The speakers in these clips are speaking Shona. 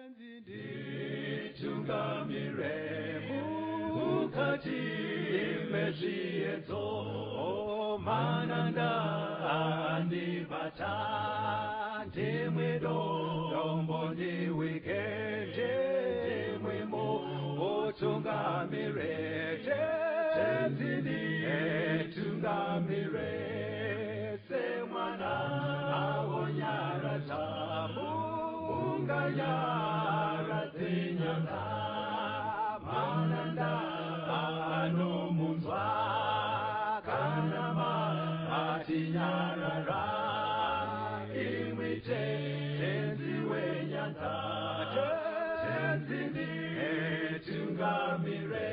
Tenzi nditungamire mukati mezviedzo, mananda andibata, ndimwe dombo ndiwike, ndimwe mutungamire. Tenzi nditungamire semwana awonyaradza munganyaradze nyanga, mananda anomunzwa kana matinyarara, imwi Tenzi wenyanga, Tenzi nditungamire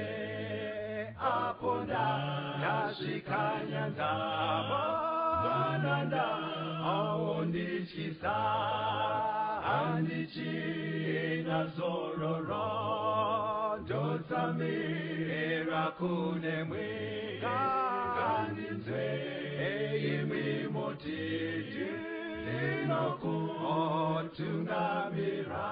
apo ndasvika nyanza, mananda aondityisa, handichina zororo, ndotsamira kunemwe, ngandinzwe imwi motiti ndinokutungamira.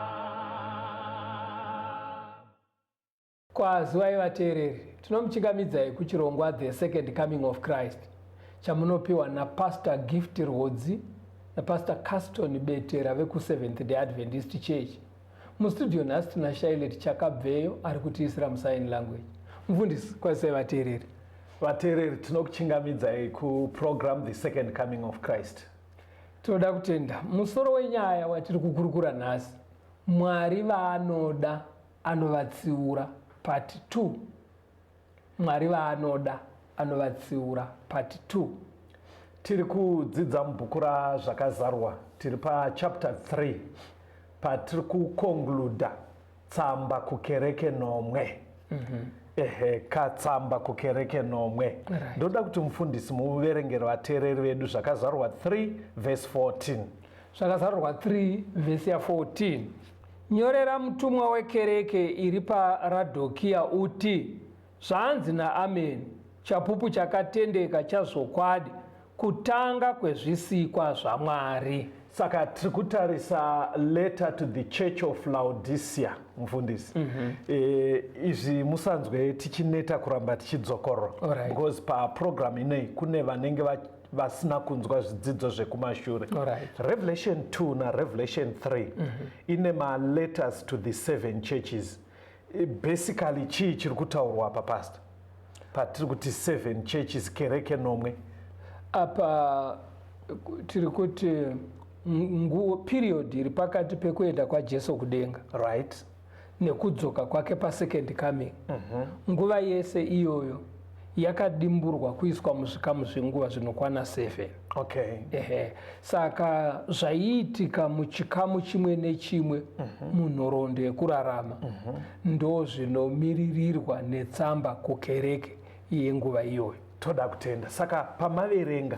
Kwaziwai vateereri, tinomuchingamidzai kuchirongwa The Second Coming of Christ chamunopiwa naPastor Gift Rwodzi naPastor Caston Betera vekuSeventh Day Adventist Church. Mustudio nhasi tina Shailet Chakabveyo ari kutiisira musign language. Mufundisi, kwazisai vateereri. Vateereri, tinokuchingamidzai kuprogram The Second Coming of Christ. Tinoda kutenda musoro wenyaya watiri kukurukura nhasi, Mwari vaanoda anovatsiura, part 2. Mwari vaanoda anovatsiura, part 2. Tiri kudzidza mubhuku raZvakazarurwa, tiri pachapter 3 patiri kuconcluda tsamba kukereke nomwe. Ehe, katsamba kukereke nomwe. Ndoda kuti mufundisi muverengere vateereri vedu Zvakazarurwa 3 verse 14. Zvakazarurwa 3 vhesi ya 14. Nyorera mutumwa wekereke iri paRadhokiya uti, Zvanzi naAmeni, chapupu chakatendeka chazvokwadi, kutanga kwezvisikwa zvaMwari. Saka tiri kutarisa letter to the Church of Laodicea, mufundisi. Izvi musanzwe tichineta kuramba tichidzokorora. Because paprogram inei kune vanenge vasina kunzwa zvidzidzo zvekumashure. Revelation 2 naRevelation 3 ine maletters to the 7 churches. Basically chii chiri kutaurwa apa, pastor? Patiri kuti 7 churches, kereke nomwe. Apa tiri kuti period iri pakati pekuenda kwaJesu kudenga nekudzoka kwake pasecond coming, nguva yese iyoyo yakadimburwa kuiswa muzvikamu zvenguva zvinokwana 7. Ehe, saka zvaiitika muchikamu chimwe nechimwe munhoroondo yekurarama ndo zvinomiririrwa netsamba kukereke yenguva iyoyo. Toda kutenda. Saka pamaverenga,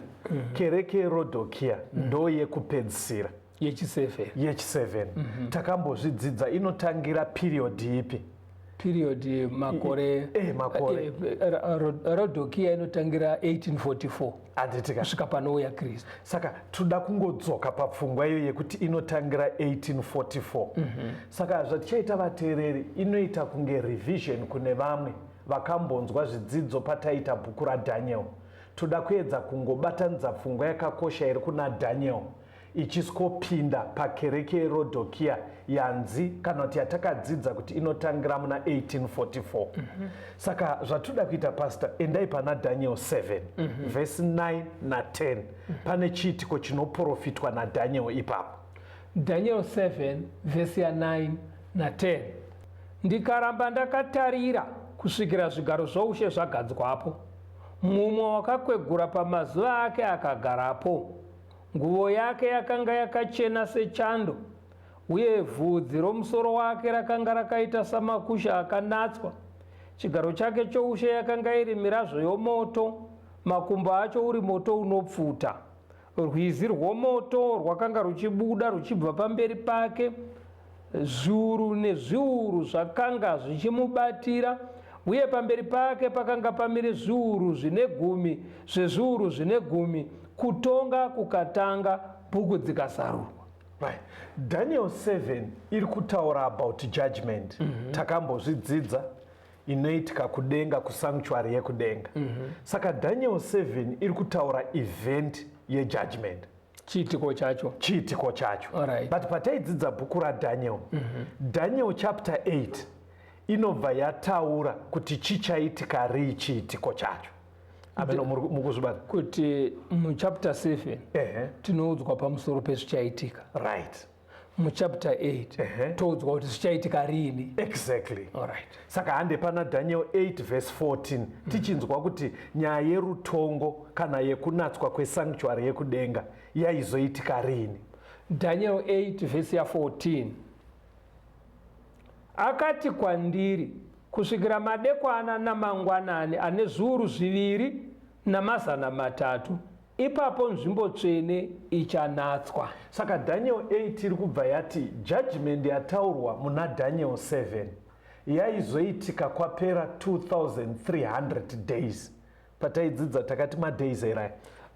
kereke yeRodokia ndo yekupedzisira. Yechi7. Yechi7. Takambozvidzidza, inotangira period ipi? Period makore. Makore. Rodokia inotangira 1844 Handitika? kusvika panouya Kristu. Saka toda kungodzoka papfungwa iyo yekuti inotangira 1844. Saka zvatichaita, vateereri, inoita kunge revision kune vamwe vakambonzwa zvidzidzo pataita bhuku raDaniel. Toda kuedza kungobatanidza pfungwa yakakosha iri kuna Daniel ichiswopinda pakereke yeRodokia yanzi kana kuti yatakadzidza kuti inotangira muna 1844. Saka zvatoda kuita, pastor, endai pana Daniel 7 vhesi 9 na10. Pane chiitiko chinoprofitwa naDaniel ipapo. Daniel 7 vhesi ya9 na10. Ndikaramba ndakatarira kusvikira zvigaro zvoushe zvagadzwapo, mumwe wakakwegura pamazuva ake akagarapo. Nguvo yake yakanga yakachena sechando, uye vhudzi romusoro wake rakanga rakaita samakusha akanatswa. Chigaro chake choushe yakanga iri mirazvo yomoto, makumbo acho uri moto unopfuta. Rwizi rwomoto rwakanga ruchibuda ruchibva pamberi pake. Zviuru nezviuru zvakanga zvichimubatira, uye pamberi pake pakanga pamire zviuru zvine gumi zvezviuru zvine gumi. Kutonga kukatanga, bhuku dzikazarurwa. Right. Daniel 7 iri kutaura about judgment. Takambozvidzidza inoitika kudenga, kusanctuary yekudenga. Saka Daniel 7 iri kutaura event yejudgment. Chiitiko chacho. Chiitiko chacho. But pataidzidza bhuku raDaniel, Daniel chapter 8 inobva yataura kuti chichaitika rii chiitiko chacho. Ameno mukuzvibata. Kuti muchapter 7 tinoudzwa pamusoro pezvichaitika. Muchapter 8 toudzwa kuti zvichaitika riini. Exactly. Alright. Saka hande pana Daniel 8 verse 14, tichinzwa kuti nyaya yerutongo kana yekunatswa kwesanctuary yekudenga yaizoitika rini. Daniel 8 vhesi ya14, akati kwandiri, "Kusvikira madekwana namangwanani ane 2300, ipapo nzvimbo tsvene ichanatswa." Saka Daniel 8 iri kubva yati judgment yataurwa muna Daniel 7 yaizoitika kwapera 2300 days. Pataidzidza takati madays erai?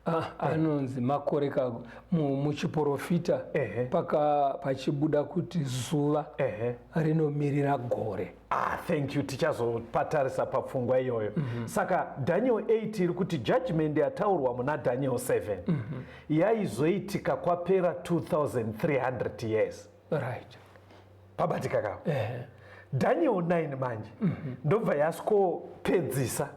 Ah, anonzi makore ka muchiprofita. Paka pachibuda kuti zuva rinomirira gore. Ah, thank you. Tichazopatarisa papfungwa iyoyo. Saka Daniel 8 iri kuti judgment yataurwa muna Daniel 7 yaizoitika kwapera 2300 years. Pabatika kako? Daniel 9 manje ndobva yasikopedzisa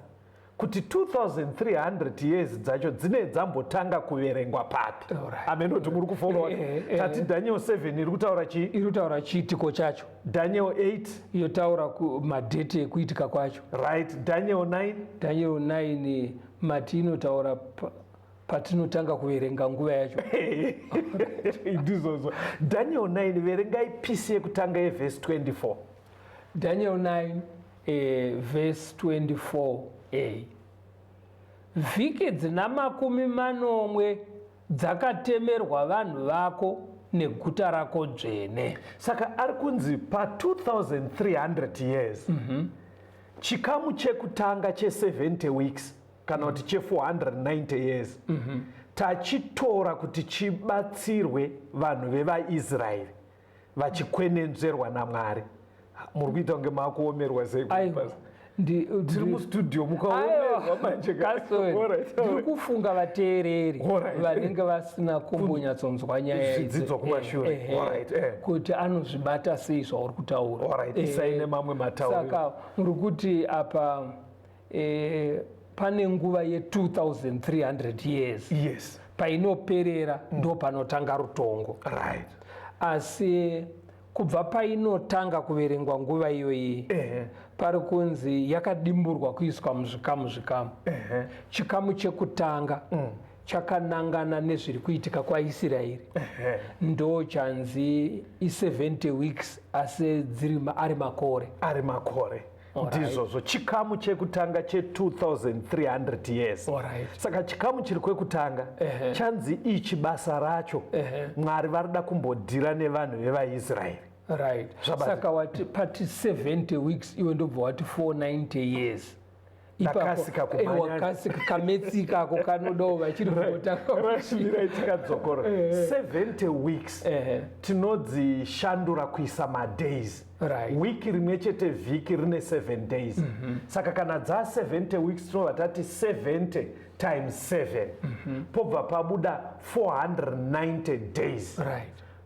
kuti 2300 years dzacho dzine dzambotanga kuverengwa papi. Amenoti muri kufollowa. Tati Daniel 7 iri kutaura chii? Iri kutaura chiitiko chacho. Daniel 8? Yotaura madheti ekuitika kwacho. Right. Daniel 9? Daniel 9 mati inotaura patinotanga kuverenga nguva yacho. Ndizvozvo. Daniel 9, verengai piece yekutanga yevhesi 24. Daniel 9 verse 24a: "Vhiki dzina 70 dzakatemerwa vanhu vako neguta rako dzvene." Saka ari kunzi pa2300 years, chikamu chekutanga che70 weeks kana kuti che490 years tachitora kuti chibatsirwe vanhu vevaIsraeri vachikwenenzverwa naMwari. Muri kuita kunge maakuomerwa sei? Aiwa. Tiri mustudio, mukaomerwa manje. Gaston, ndiri kufunga vateereri vanenge vasina kumbonyatsonzwa nyaya idzi. Zvidzidzo kumashure. Alright. Kuti anozvibata sei zvauri kutaura. Alright, isai nemamwe matauriro. Saka muri kuti apa pane nguva ye2300 years. Yes. Painoperera ndo panotanga rutongo. Asi kubva painotanga kuverengwa nguva iyoyi, pari kunzi yakadimburwa kuiswa muzvikamu zvikamu. Chikamu chekutanga chakanangana nezviri kuitika kwaIsraeri, ndo chanzi i70 weeks, asi dziri ari makore. Ari makore. Ndizvozvo, chikamu chekutanga che2300 years. Saka chikamu chiri kwekutanga chanzi ichi basa racho Mwari varida kumbodhira nevanhu vevaIsraeri. Zvabata. Saka wati pati 70 weeks, iwe ndobva wati 490 years. Ndakasika kumhanya. Wakasika kametsika ako kanodawo vachiri kutanga. Mirai tikadzokora. 70 weeks tinodzishandura kuisa madays. Wiki rimwe chete, vhiki rine 7 days. Saka kana dza70 weeks, tinobva tati 70 times 7, pobva pabuda 490 days.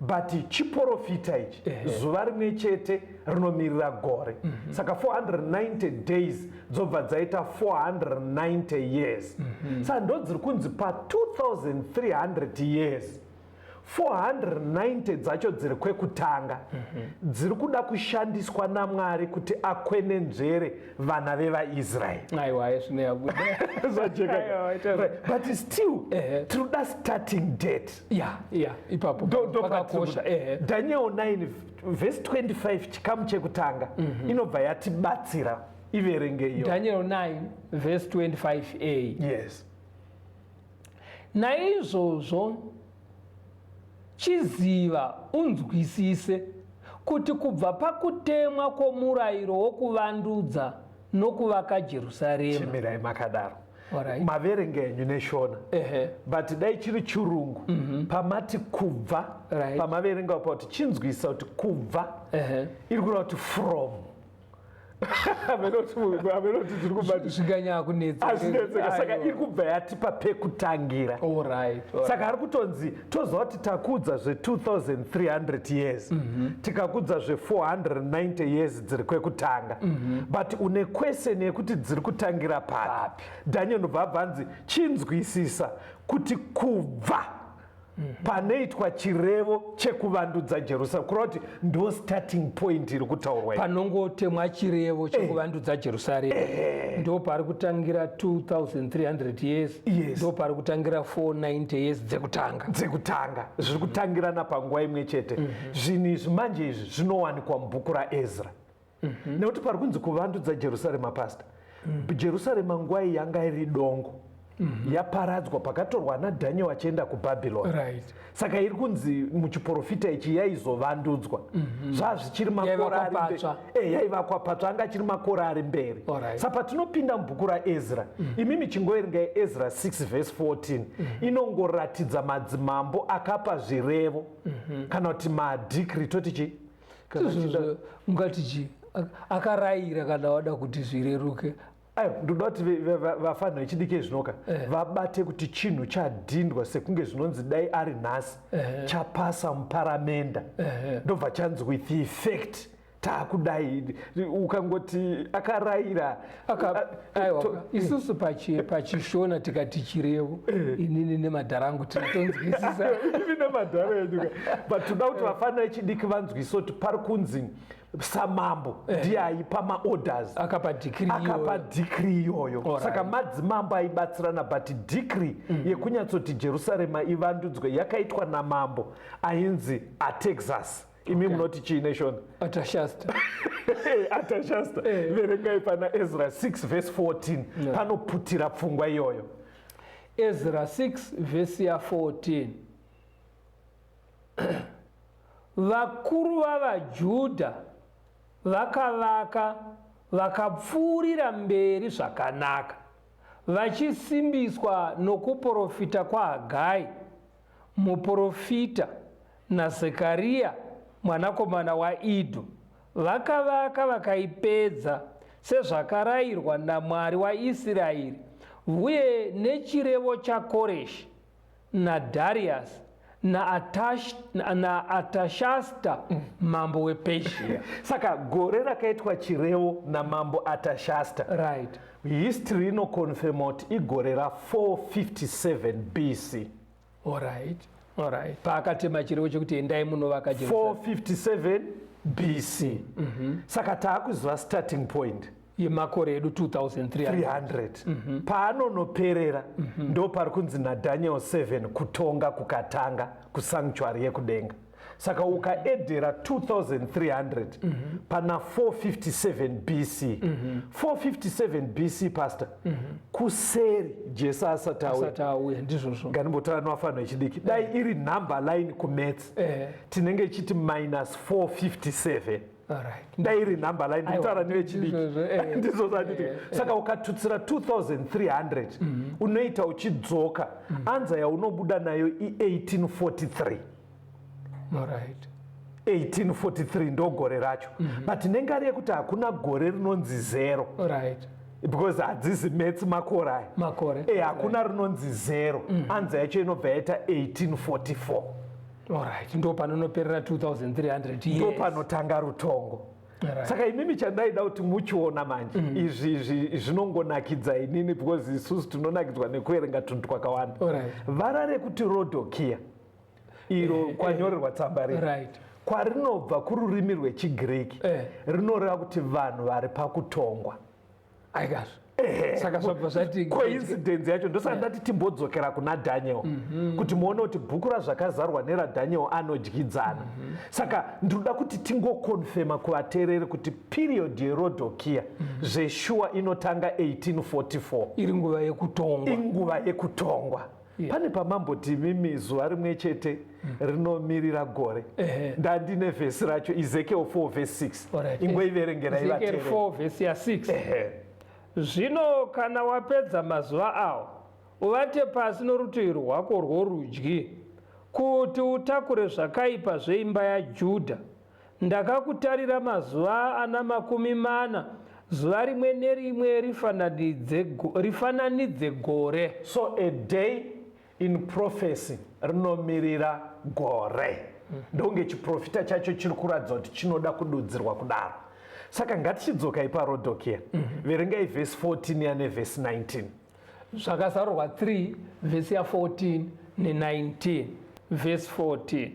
But chiprofita ichi, zuva rimwe chete rinomirira gore. Saka 490 days dzobva dzaita 490 years. Saka ndo dziri kunzi pa2300 years, 490 dzacho dziri kwekutanga dziri kuda kushandiswa naMwari kuti akwenenzvere vana vevaIsraeri. Aiwa, zvino yabuda. Zvajeka. Aiwa, waita. Right. But still tinoda starting date. Ya, ipapo Ndo pakakosha. Daniel 9 vhesi 25, chikamu chekutanga, inobva yatibatsira. Iverenge iyo. Daniel 9 verse 25a. Yes. "Naizvozvo chiziva unzwisise kuti kubva pakutemwa kwomurayiro wokuvandudza nokuvaka Jerusarema." Chimirai makadaro. Alright. Maverenga enyu neShona. But dai chiri Chirungu, pamati kubva, pamaverenga pa kuti chinzwisa kuti kubva, iri kureva kuti from. Amenoti zviri kubata. Zvikanyanya kunetsa. Azvinetseka. Saka iri kubva yatipa pekutangira. Saka ari kutonzi toziva kuti takudza zve2300 years, tikakudza zve490 years dziri kwekutanga, but une question yekuti dziri kutangira papi? Papi. Daniel ndobva abvanzi chinzwisisa kuti kubva panoitwa chirevo chekuvandudza Jerusalem, kureva kuti ndo starting point iri kutaurwa iyi. Panongotemwa chirevo chekuvandudza Jerusarema, ndo pari kutangira 2300 years. Ndo pari kutangira 490 years dzekutanga. Dzekutanga zviri kutangirana panguva imwe chete. Zvinhu izvi manje izvi zvinowanikwa mubhuku raEzra, nekuti pari kunzi kuvandudza Jerusarema, pastor, Jerusarema nguva iyi yanga iri dongo, yaparadzwa pakatorwa naDhaniel achienda kuBhabhironi. Saka iri kunzi muchiprofita ichi yaizovandudzwa, zvaa zvichiri makore Yaivakwa ari patsva. Yaivakwa patsva, anga achiri makore ari mberi. Saka patinopinda mubhuku raEzra, imimi chingoverengai Ezra 6 vhesi 14, inongoratidza madzimambo akapa zvirevo kana kuti madecree, toti chi? Kana Izvozvo mungati chi? Akarayira, kana wada kuti zvireruke. Aiwa, ndoda kuti vafanira vechidiki ezvinoka vabate kuti chinhu chadhindwa sekunge zvinonzi dai ari nhasi chapasa muparamenda, ndobva chanzi with effect taakudai. Ukangoti akarayira, Aiwa, isusu pachiShona tikati chirevo, inini nemadhara angu tinotonzwisisa. Imi nemadhara enyu ka. But toda kuti vafanira vechidiki vanzwise kuti pari kunzi samambo ndiye aipa maorders. Akapa decree Akapa iyoyo. Decree iyoyo. Saka madzimambo aibatsirana, but decree yekunyatsoti Jerusarema ivandudzwe yakaitwa namambo ainzi Artaxerxes. Imi munoti chii neShona? Atashasta. Atashasta. Verengai pana Ezra 6 vhesi 14, panoputira pfungwa iyoyo. Ezra 6 vhesi ya14: Vakuru vavaJudha vakavaka vakapfuurira mberi zvakanaka, vachisimbiswa nokuprofita kwaHagai muprofita naZekariya mwanakomana waIdho. Vakavaka vakaipedza sezvakarayirwa naMwari waIsraeri uye nechirevo chaKoreshi naDhariasi naAtashasta mambo wePezhia. Saka gore rakaitwa chirevo namambo Atashasta, history inoconfirma kuti igore ra457 BC. Alright, paakatema chirevo chekuti endai munovaka Jerusalem. 457 BC. Saka taakuziva starting point yemakore edu 2300. 300. Paanonoperera ndo pari kunzi naDaniel 7 kutonga kukatanga kusanctuary yekudenga. Saka ukaedhera 2300 pana 457 BC, 457 BC, pastor, kuseri Jesu asati auya. Asati auya, ndizvozvo. Nganimbotaura nevafanhu vechidiki, dai iri number line kumaths, tinenge ichiti minus 457. Dai iri number line, ndikutaura nevechidiki. Ndizvozvo, Ndizvo zvanditi. Saka ukatutsira 2300, unoita uchidzoka, answer yaunobuda nayo i1843. 1843 ndo gore racho, but nengari yekuti hakuna gore rinonzi zero, because hadzizi maths makore aya. Makore. Hakuna rinonzi zero. Answer yacho inobva yaita 1844. Alright, ndo panonoperera 2300 Ndo years. panotanga rutongo. Saka imimi chandaida kuti muchiona manje, izvi zvinongonakidza inini because isusu tinonakidzwa nekuverenga tunhu twakawanda. Vara rekuti Rodokia iro kwanyorerwa tsamba riri, kwarinobva kururimi rwechiGiriki, rinoreva kuti vanhu vari pakutongwa. Aikazvo, saka zvabva zvati Coincidence yacho, ndosaka ndati timbodzokera kuna Daniel kuti muone kuti bhuku raZvakazarwa neraDaniel anodyidzana. Saka ndinoda kuti tingoconfirma kuvateereri kuti period yeRodokia zveshuwa inotanga 1844. Iri nguva yekutongwa. Inguva yekutongwa. Pane pamamboti mimi zuva rimwe chete rinomirira gore. Ndandine vhesi racho, Ezekiel 4 vhesi 6. Ingoiverengerai Ezekiel vateereri. 4 vhesi ya6. Zvino kana wapedza mazuva awo, uvate pasi norutivi rwako rworudyi, kuti utakure zvakaipa zveimba yaJudha. Ndakakutarira mazuva ana 40, zuva rimwe nerimwe rifananidze gore. So a day in prophecy rinomirira gore. Ndokunge chiprofita chacho chiri kuratidza kuti chinoda kududzirwa kudaro. Saka ngatichidzokai paRodokia. Verengai vhesi 14 yane vhesi 19. Zvakazarurwa 3 vhesi ya 14 ne19. Vhesi 14.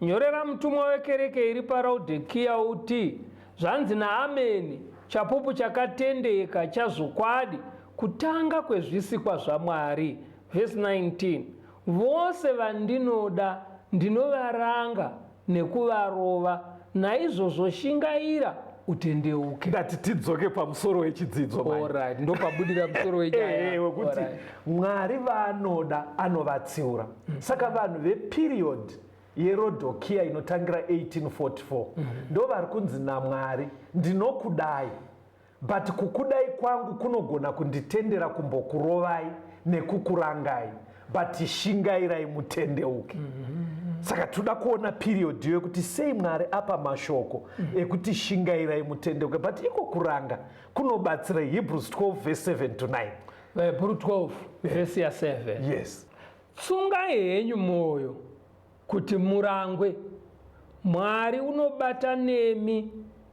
Nyorera mutumwa wekereke iri paRaodhekiya uti, Zvanzi naAmeni, chapupu chakatendeka chazvokwadi, kutanga kwezvisikwa zvaMwari. Vhesi 19. Vose vandinoda ndinovaranga nekuvarova, naizvozvo shingaira utendeuke. Ndati tidzoke pamusoro wechidzidzo manje. Alright, ndopabudira musoro wenyaya. Wekuti Alright. Mwari vaanoda anovatsiura. Saka vanhu veperiod yeRodokia inotangira 1844 ndo vari kunzi naMwari ndinokudai, but kukudai kwangu kunogona kunditendera kumbokurovai nekukurangai, but shingairai mutendeuke. Saka toda kuona period iyo yekuti sei Mwari apa mashoko ekuti shingairai mutendeuke, but iko kuranga kunobatsira. Hebrews 12 verse 7 to 9. Hebrew 12 verse ya 7. Yes. Tsungai henyu mwoyo kuti murangwe. Mwari unobata nemi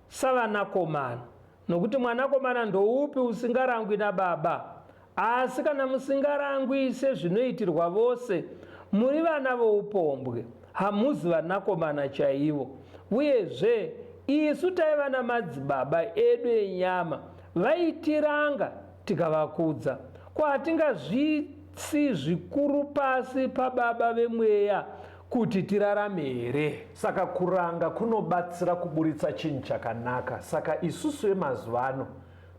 savanakomana, nokuti mwanakomana ndoupi usingarangwi nababa? Asi kana musingarangwi sezvinoitirwa vose, muri vana voupombwe, hamuzi vanakomana chaivo. Uyezve, isu taiva namadzibaba edu enyama vaitiranga tikavakudza. Ko hatingazviisi zvikuru pasi paBaba vemweya kuti tirarame here? Saka kuranga kunobatsira kuburitsa chinhu chakanaka. Saka isusu vemazuva ano,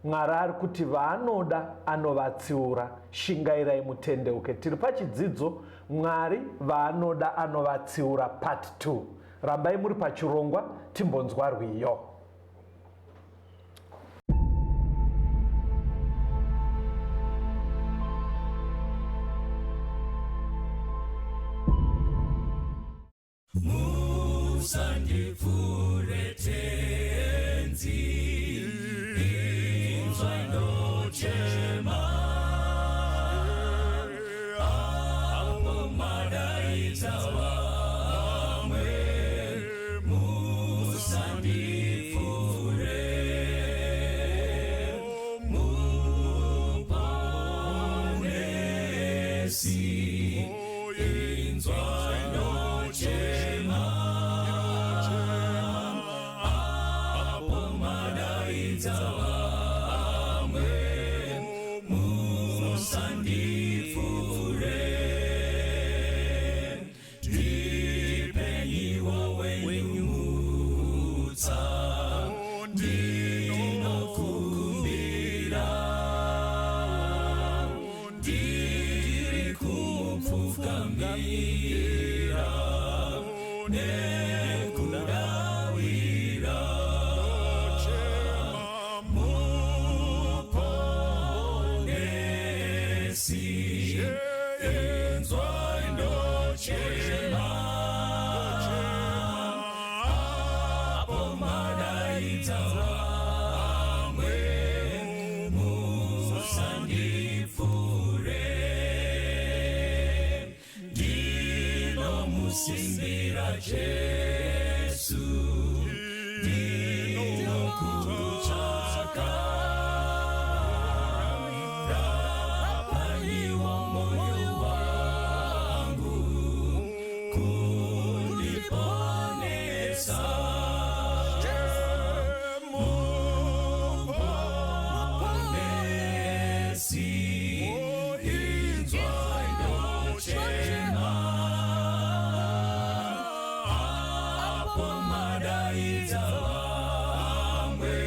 Mwari ari kuti vaanoda anovatsiura, shingairai mutendeuke. Tiri pachidzidzo Mwari vaanoda anovatsiura part 2. Rambai muri pachirongwa timbonzwa rwiyo. Musandipfure Tenzi, inzwai ndochema, apo madaidza vamwe, musandipfure, muponesi, inzwai ndochema, apo madaidza vamwe, musandipfure, ndipenyiwo wenyu mutsa, ndinokumbira, ndiri kumupfukamira nekudawira, muponesi, inzwai ndochema, apo madaidza vamwe, musandipfure, ndinomusimbira Jesu, ndinokutsvaka, rapanyiwo moyo wangu kundiponesa, muponesi, inzwai ndochema, apo madaidza vamwe,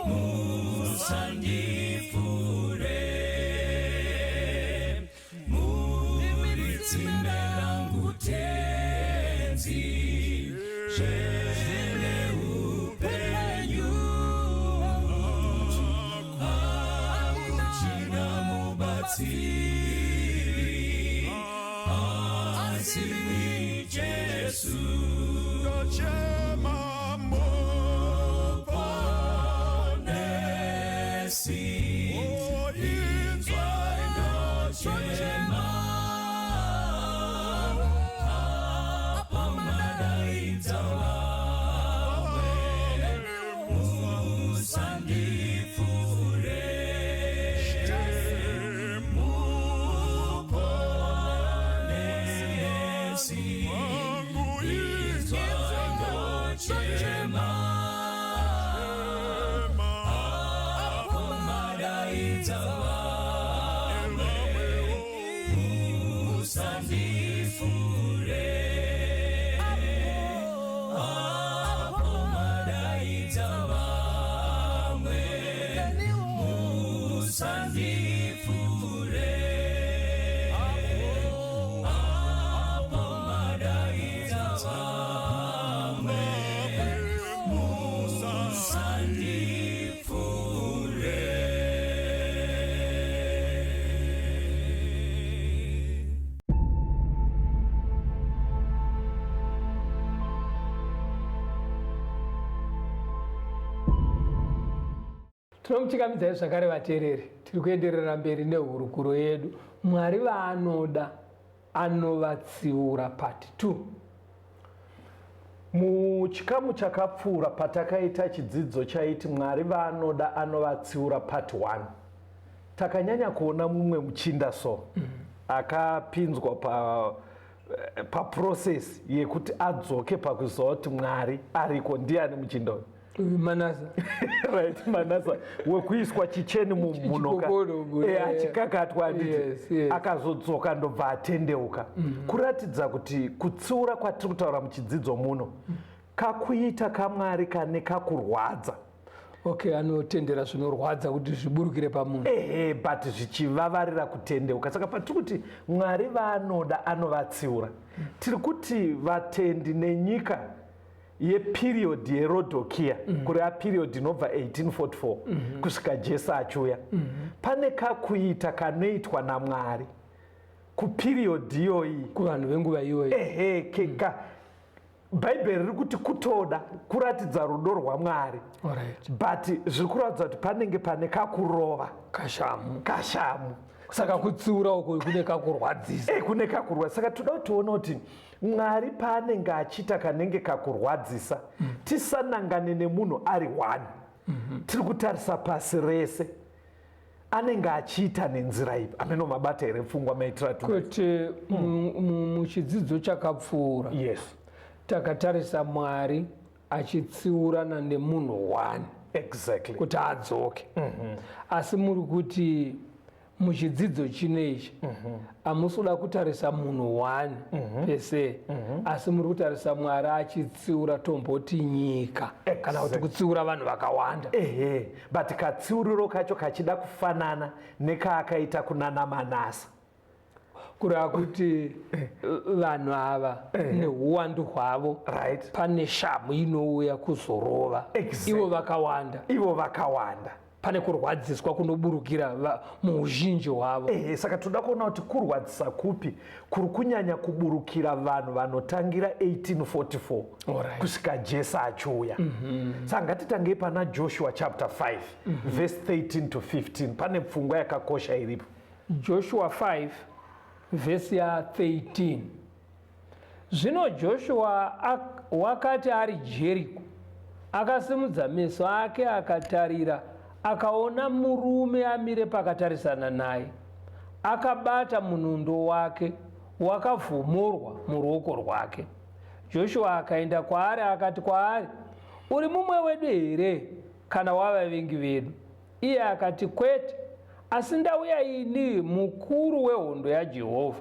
musandipfure, muri tsime rangu Tenzi, zvene upenyu, Madaidza vamwe, musandifure. Apo madaidza vamwe, musandifure. Apo madaidza vamwe, musandifure. Tinomuchingamidzai zvakare vateereri, tiri kuenderera mberi nehurukuro yedu. Mwari vaanoda anovatsiura part 2. Muchikamu chakapfuura patakaita chidzidzo chaiti Mwari vaanoda anovatsiura part 1, takanyanya kuona mumwe muchinda so akapinzwa pa paprocess yekuti adzoke pakuziva kuti Mwari ariko. Ndiani muchinda uyu? Manasa. Right, Manasa wekuiswa chicheni mumhuno Chikokodo, achikakatwa, handiti? Yes. Akazodzoka ndobva atendeuka. Kuratidza kuti kutsiura kwatiri kutaura muchidzidzo muno kakuita kaMwari kane kakurwadza. Okay, anotendera zvinorwadza kuti zviburukire pamunhu. Ehe, but zvichivavarira kutendeuka. Saka patiri kuti Mwari vaanoda anovatsiura, tiri kuti vatendi nenyika yeperiod yeRodokia, kureva period inobva 1844 kusvika Jesu achiuya, pane kakuita kanoitwa naMwari kuperiod iyoyi. Kuvanhu venguva iyoyi. Ehe, keka Bhaibheri riri kuti kutoda kuratidza rudo rwaMwari, but zviri kuratidza kuti panenge pane kakurova. Kashamu. Kashamu. Saka kutsiura uko kune kakurwadzisa. E, kune kakurwadza. Saka toda kuti tione kuti Mwari paanenge achiita kanenge kakurwadzisa, tisanangane nemunhu ari one, tiri kutarisa pasi rese, anenge achiita nenzira ipi? Ameno mabata here pfungwa maitira tu? Kuti muchidzidzo chakapfuura takatarisa Mwari achitsiurana nemunhu one kuti adzoke. Asi muri kuti muchidzidzo chino ichi hamusi kuda kutarisa munhu one pese, asi muri kutarisa Mwari achitsiura tomboti nyika kana kuti kutsiura vanhu vakawanda. Ehe, but katsiuriro kacho kachida kufanana nekaakaita kunana Manasa. Kureva kuti vanhu ava neuwandu hwavo, pane shamu inouya kuzorova ivo vakawanda. Ivo vakawanda. Pane kurwadziswa kunoburukira muuzhinji hwavo. Ehe, saka toda kuona kuti kurwadzisa kupi kuri kunyanya kuburukira vanhu vanotangira 1844 kusvika Jesu achiuya. Saka ngatitangei pana Joshua chapter 5 verse 13 to 15. Pane pfungwa yakakosha iripo. Joshua 5 vhesi ya13. Zvino Joshua wakati ari Jeriko, akasimudza meso ake akatarira, akaona murume amire pakatarisana naye, akabata munondo wake wakavhomorwa muruoko rwake. Joshua akaenda kwaari akati kwaari, "Uri mumwe wedu here kana wavavengi vedu?" Iye akati, "Kwete, asi ndauya ini mukuru wehondo yaJehovha."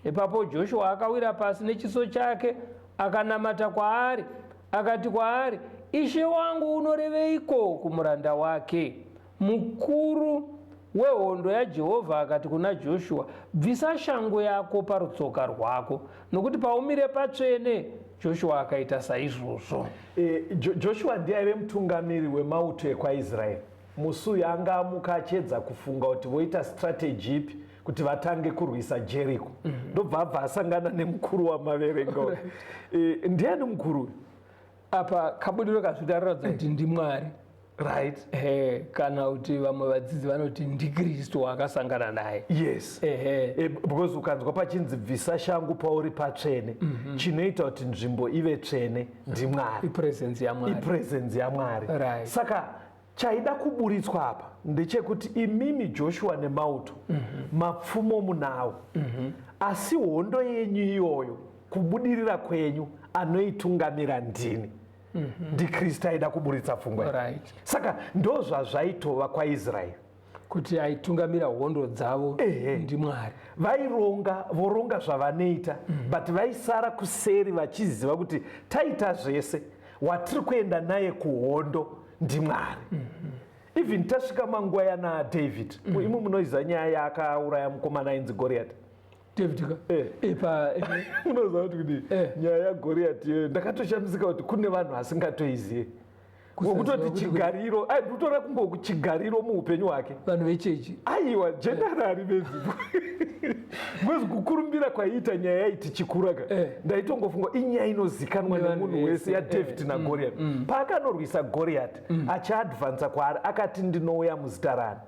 Ipapo Joshua akawira pasi nechiso chake akanamata kwaari, akati kwaari, "Ishe wangu unoreveiko kumuranda wake?" Mukuru wehondo yaJehovha akati kuna Joshua, "Bvisa shangu yako parutsoka rwako, nokuti paumire patsvene." Joshua akaita saizvozvo. E, Joshua ndiye aive mutungamiri wemauto ekwaIsraeri. Musi uyu anga amuka achiedza kufunga kuti voita strategy ipi kuti vatange kurwisa Jericho. Ndobva abva asangana nemukuru wamaverengo. Ndiani mukuru uyu? Apa kabudiro kazvita riratidza kuti ndiMwari. Kana kuti vamwe vadzidzi vanoti ndiKristu waakasangana naye. Because ukanzwa pachinzi bvisa shangu pauri patsvene, chinoita kuti nzvimbo ive tsvene ndiMwari. Ipresence yaMwari. Ipresence yaMwari. Saka chaida kuburitswa apa ndechekuti imimi Joshua nemauto, mapfumo munawo, asi hondo yenyu iyoyo, kubudirira kwenyu, anoitungamira ndini, ndiKristu. Aida kuburitsa pfungwa iyi. Saka ndo zvazvaitova kwaIsraeri. Kuti aitungamira hondo dzavo ndimwari. Vaironga, voronga zvavanoita, but vaisara kuseri vachiziva kuti taita zvese, watiri kuenda naye kuhondo ndimwari. Even tasvika manguva yana David, imi munoziva nyaya yaakauraya mukomana ainzi Goriati. David ka? Epa. Munoziva kuti kudii? Nyaya yaGoriati iyoyo ndakatoshamisika kuti kune vanhu vasingatoizive. Wokutoti chigariro, ai, ndikutora kungo chigariro muupenyu hwake. Vanhu vechechi. Aiwa, generally bedzi, because kukurumbira kwaiita nyaya yaiti chikura ka, ndaitongofunga inyaya inozikanwa nevanhu nemunhu wese vese, yaDavid naGoriat. Paakanorwisa Goriat achiadvansa kwaari, akati, "Ndinouya muzita rani?"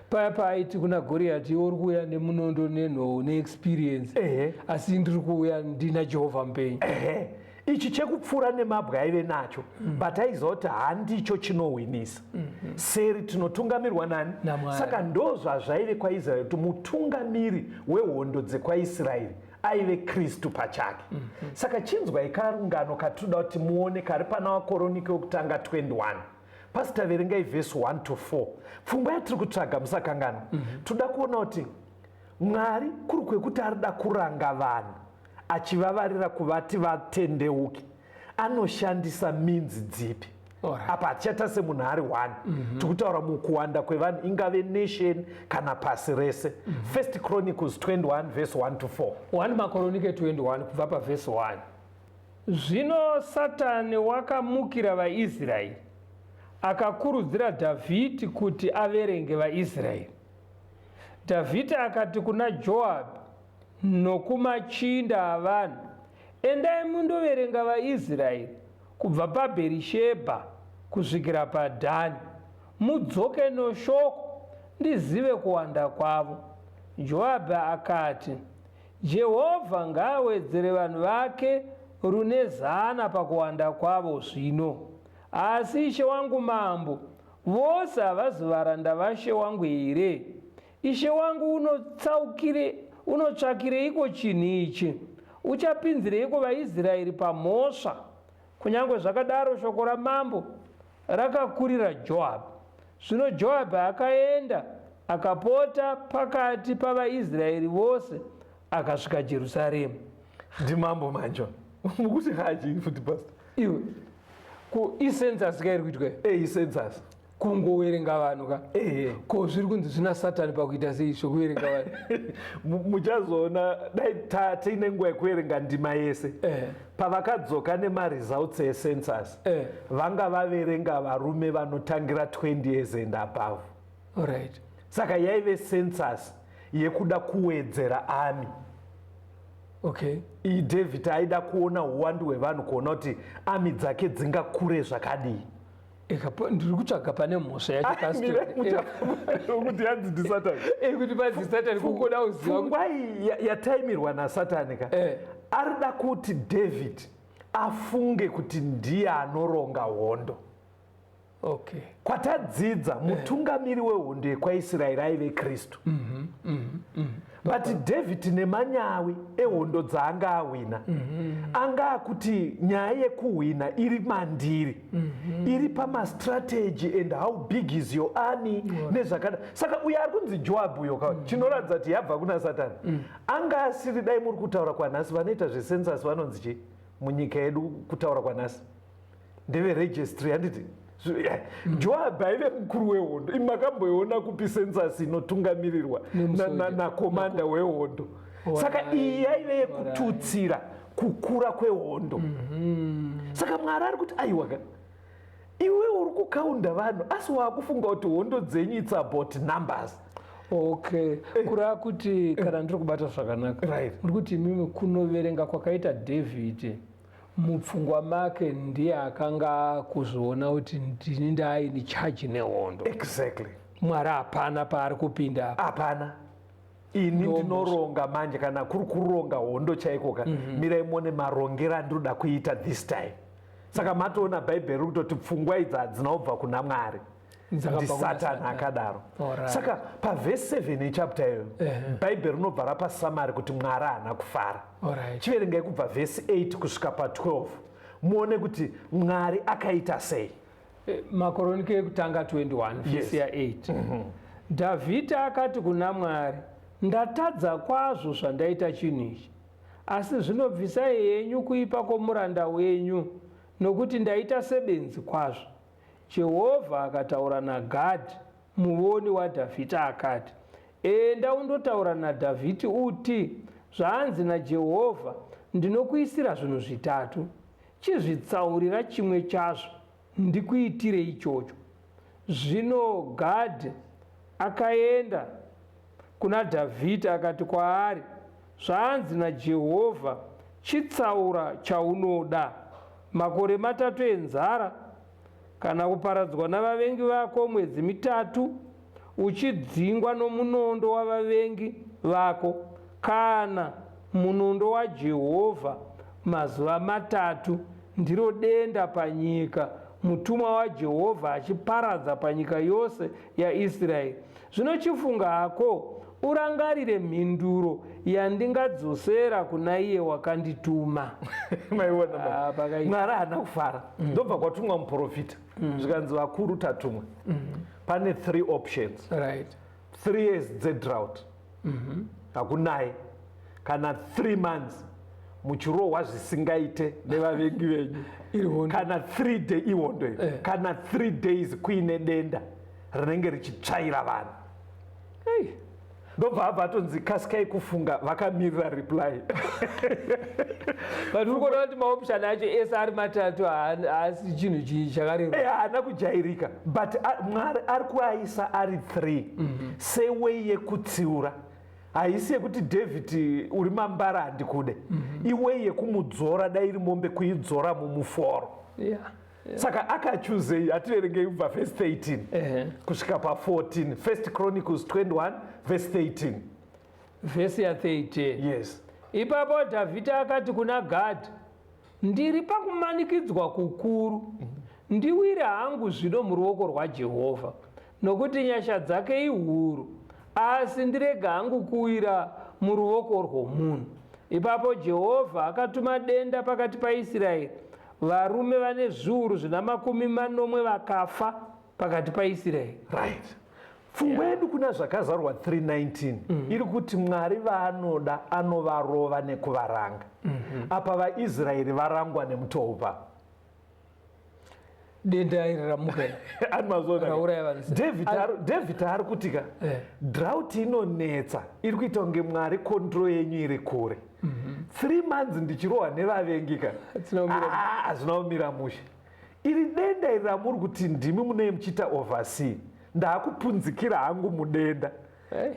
Paya paaiti kuna Goriati, "Iwe uri kuuya nemunondo nenhoo neexperience, asi ndiri kuuya ndina Jehovha mupenyu." Ehe, ichi chekupfuura nemabwe aive nacho, but aiziva kuti handicho chinohwinisa. Seri tinotungamirwa nani? NaMwari. Saka ndo zvazvaive kwaIsraeri, kuti mutungamiri wehondo dzekwaIsraeri aive Kristu pachake. Saka chinzwai karungano katinoda kuti muone kari pana Vakoronike wekutanga 21. Pastor, verengai vhesi 1 to 4. Pfungwa yatiri kutsvaga, musakanganwa, toda kuona kuti Mwari kuri kwekuti arida kuranga vanhu achivavarira kuvati vatendeuke, anoshandisa minzi dzipi? Apa hatichaita semunhu ari one, tikutaura mukuwanda kwevanhu, ingave nation kana pasi rese. First Chronicles 21 verse 1 to 4. 1 Makoronike 21 kubva pavhesi 1. Zvino Satani wakamukira vaIsraeri, akakurudzira Dhavhidhi kuti averenge vaIsraeri. Dhavhidhi akati kuna Joabhi nokumachinda avanhu, "Endai mundoverenga vaIsraeri kubva paBherishebha kusvikira paDhani, mudzoke noshoko, ndizive kuwanda kwavo." Joabhi akati, "Jehovha ngaawedzere vanhu vake rune zana pakuwanda kwavo zvino. Asi ishe wangu mambo, vose havazi varanda vashe wangu here? Ishe wangu unotsvakireiko chinhu ichi? Uchapinzireiko vaIsraeri pamhosva?" Kunyange zvakadaro, shoko ramambo rakakurira Joabhi. Zvino Joabhi akaenda akapota pakati pavaIsraeri vose akasvika Jerusarema. Ndimambo manje mukuti hachi futi, pastor. Iwe, ko icensus ka iri kuitwa? Ei, census. Kungowerenga vanhu ka? Ehe. Ko zviri kunzi zvina Satani pakuita sei zvokuverenga vanhu? Muchazoona dai tiine nguva yekuverenga ndima yese. Pavakadzoka nemaresults ecensus, vanga vaverenga varume vanotangira 20 years and above. Saka yaive census yekuda kuwedzera army. Iyi David aida kuona uwandu hwevanhu, kuona kuti army dzake dzingakure zvakadii. Ndiri kutsvaga pane mhosva yacho. Kuti yanzi ndisatani. Kuti panzi Satani, kungoda kuziva. Pfungwa iyi yataimirwa nasatani ka. Arida kuti David afunge kuti ndiye anoronga hondo. Kwatadzidza, mutungamiri wehondo yekwaIsraeri aive Kristu, but David nemanyawi ehondo dzaanga ahwina, anga akuti nyaya yekuhwina iri mandiri, iri pamastrategy and how big is your army nezvakada. Saka uyo ari kunzi Joab uyo ka, chinoratidza kuti yabva kuna Satani, anga asiri, dai muri kutaura kwanhasi, vanoita zvecensus vanonzi chii munyika yedu kutaura kwanhasi? Ndeveregistry, handiti? Joab aive mukuru wehondo. Imi makamboiona kupi census inotungamirirwa Nemusoja. Nakomanda wehondo? Saka iyi yaive yekututsira kukura kwehondo. Saka Mwari ari kuti, aiwa ka, iwe uri kukaunda vanhu, asi waakufunga kuti hondo dzenyu, it's about numbers. Okay, kureva kuti kana ndiri kubata zvakanaka, muri kuti imimi kunoverenga kwakaita David, mupfungwa make ndiye akanga kuzviona kuti ndini ndaaini charge nehondo. Mwari hapana paari kupinda apa. Hapana. Ini ndinoronga manje, kana kuri kuronga hondo chaiko ka, mirai muone marongero andinoda kuita this time. Saka matoona Bhaibheri riri kutoti pfungwa idzi hadzina kubva kuna Mwari. Dzakabva kuna ndisatani. Satani. Akadaro. Saka pavhesi 7 yechapter iyoyo, Bhaibheri rinobva rapa summary kuti Mwari haana kufara. Chiverengai kubva vhesi 8 kusvika pa12, muone kuti Mwari akaita sei. Makoronike ekutanga 21 vhesi ya8. Dhavhidhi akati kuna Mwari, Ndatadza kwazvo zvandaita chinhu ichi. Asi zvino bvisai henyu kuipa kwomuranda wenyu, nokuti ndaita sebenzi kwazvo. Jehovha akataura naGadhi, muvoni waDhavhidhi akati, Enda undotaura naDhavhidhi uti, Zvanzi naJehovha, Ndinokuisira zvinhu zvitatu. Chizvitsaurira chimwe chazvo, ndikuitire ichocho. Zvino Gadhi akaenda kuna Dhavhidhi akati kwaari, Zvanzi naJehovha, Chitsaura chaunoda, makore matatu enzara, kana kuparadzwa navavengi vako mwedzi mitatu, uchidzingwa nomunondo wavavengi vako, kana munondo waJehovha mazuva matatu, ndiro denda panyika, mutumwa waJehovha achiparadza panyika yose yaIsraeri. Zvino chifunga hako, urangarire mhinduro yandingadzosera kuna iye wakandituma. Maiona ah, Mwari haana kufara. Mm. Ndobva kwatumwa muprofita. Mm. Zvikanzi vakuru tatumwa. Mm. Pane three options. Right. 3 years dzedrought. Hakunaye. Kana 3 months muchirohwa zvisingaite nevavengi venyu. Kana 3 day ihondo iyo. Eh. Kana 3 days kuine denda rinenge richitsvaira vanhu. Hey. Ndobva abva atonzi kasikai kufunga vakamirira reply. But uri kuona kuti maoption acho ese ari matatu haasi chinhu chakareruka. Eh, haana kujairika but Mwari ari kuaisa ari 3 seway yekutsiura. Haisi yekuti David uri mambara handikude. Iway yekumudzora, dai iri mombe kuidzora mumuforo. Saka akachuzei? Hativerengei kubva verse 13 kusvika pa14. First Chronicles 21 verse 13. Vhesi ya13. Yes. Ipapo Dhavhidhi akati kuna Gadhi, Ndiri pakumanikidzwa kukuru. Ndiwire hangu zvino muruoko rwaJehovha, nokuti nyasha dzake ihuru, asi ndirege hangu kuwira muruoko rwomunhu. Ipapo Jehovha akatuma denda pakati paIsraeri, varume vane zviuru zvina 70 vakafa pakati paIsraeri. Right. Pfungwa yedu kuna Zvakazarurwa 3:19 iri kuti Mwari vaanoda anovarova nekuvaranga. Apa vaIsraeri varangwa nemutoo upa? Denda iri ramuka Ani rauraya vanhu. David ari kuti ka drought inonetsa, iri kuita kunge Mwari control yenyu iri kure. 3 months ndichirohwa nevavengi ka, hazvina kumira mushe. Iri denda iri ramuri kuti ndimi munee muchiita oversee, ndaakupunzikira hangu mudenda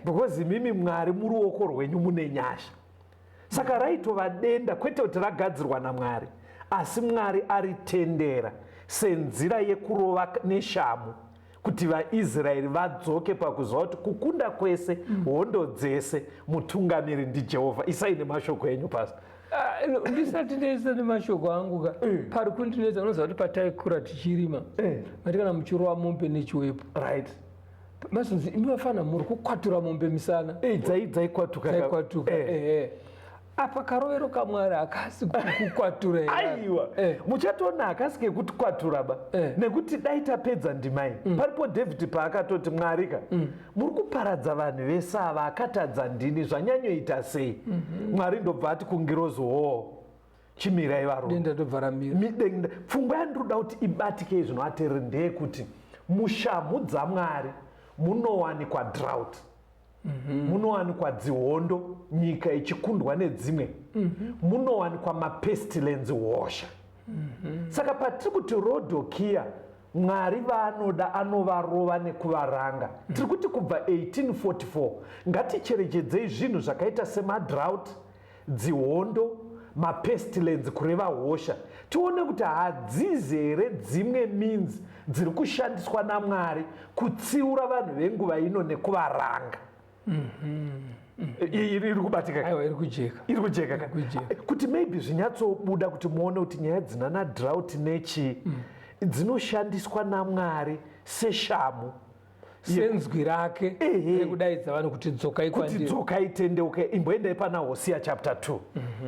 because imimi Mwari muruoko rwenyu mune nyasha. Saka raitova denda, kwete kuti ragadzirwa naMwari, asi Mwari aritendera senzira yekurova neshamu kuti vaIsraeri vadzoke pakuziva kuti kukunda kwese, hondo dzese, mutungamiri ndiJehovha. Isai nemashoko enyu, Pastor. Ah, ndisati ndaisa nemashoko angu ka, pari kundinetsa, unoziva kuti pataikura tichirima, mati kana muchirova mombe nechiwepo, mazonzi, imi vafana muri kukwatura mombe misana. Dzaikwatuka. Dzaikwatuka. Ehe, apa karovero kaMwari hakasi kukwatura here? Aiwa. Muchatoona hakasi kekuti kwatura ba. Nekuti dai tapedza ndimai paripo David paakatoti, Mwari ka, muri kuparadza vanhu vese ava, akatadza ndini, zvanyanyoita sei? Mwari ndobva ati kungirozi, hoo, chimirai varume. Denda ndobva ramira. Pfungwa yandinoda kuti ibatike zvino ateereri ndeyekuti mushamhu dzaMwari munowanikwa drought, munowanikwa dzihondo, nyika ichikundwa nedzimwe, munowanikwa mapestilence, hosha. Saka patiri kuti Rodokiya, Mwari vaanoda anovarova nekuvaranga, tiri kuti kubva 1844 ngaticherechedzei zvinhu zvakaita semadrought, dzihondo, mapestilence, kureva hosha, tione kuti hadzizi here dzimwe means dziri kushandiswa naMwari kutsiura vanhu venguva ino nekuvaranga. Iri kubatika? Aiwa, iri kujeka. Iri kujeka ka? Iri kujeka. Kuti maybe zvinyatsobuda kuti muone kuti nyaya dzinana drought nechi dzinoshandiswa naMwari seshamu. Senzwi rake rekudaidza vanhu kuti dzokai kuti kwandiri. Dzokai, tendeuke. Imboendai pana Hosea chapter 2.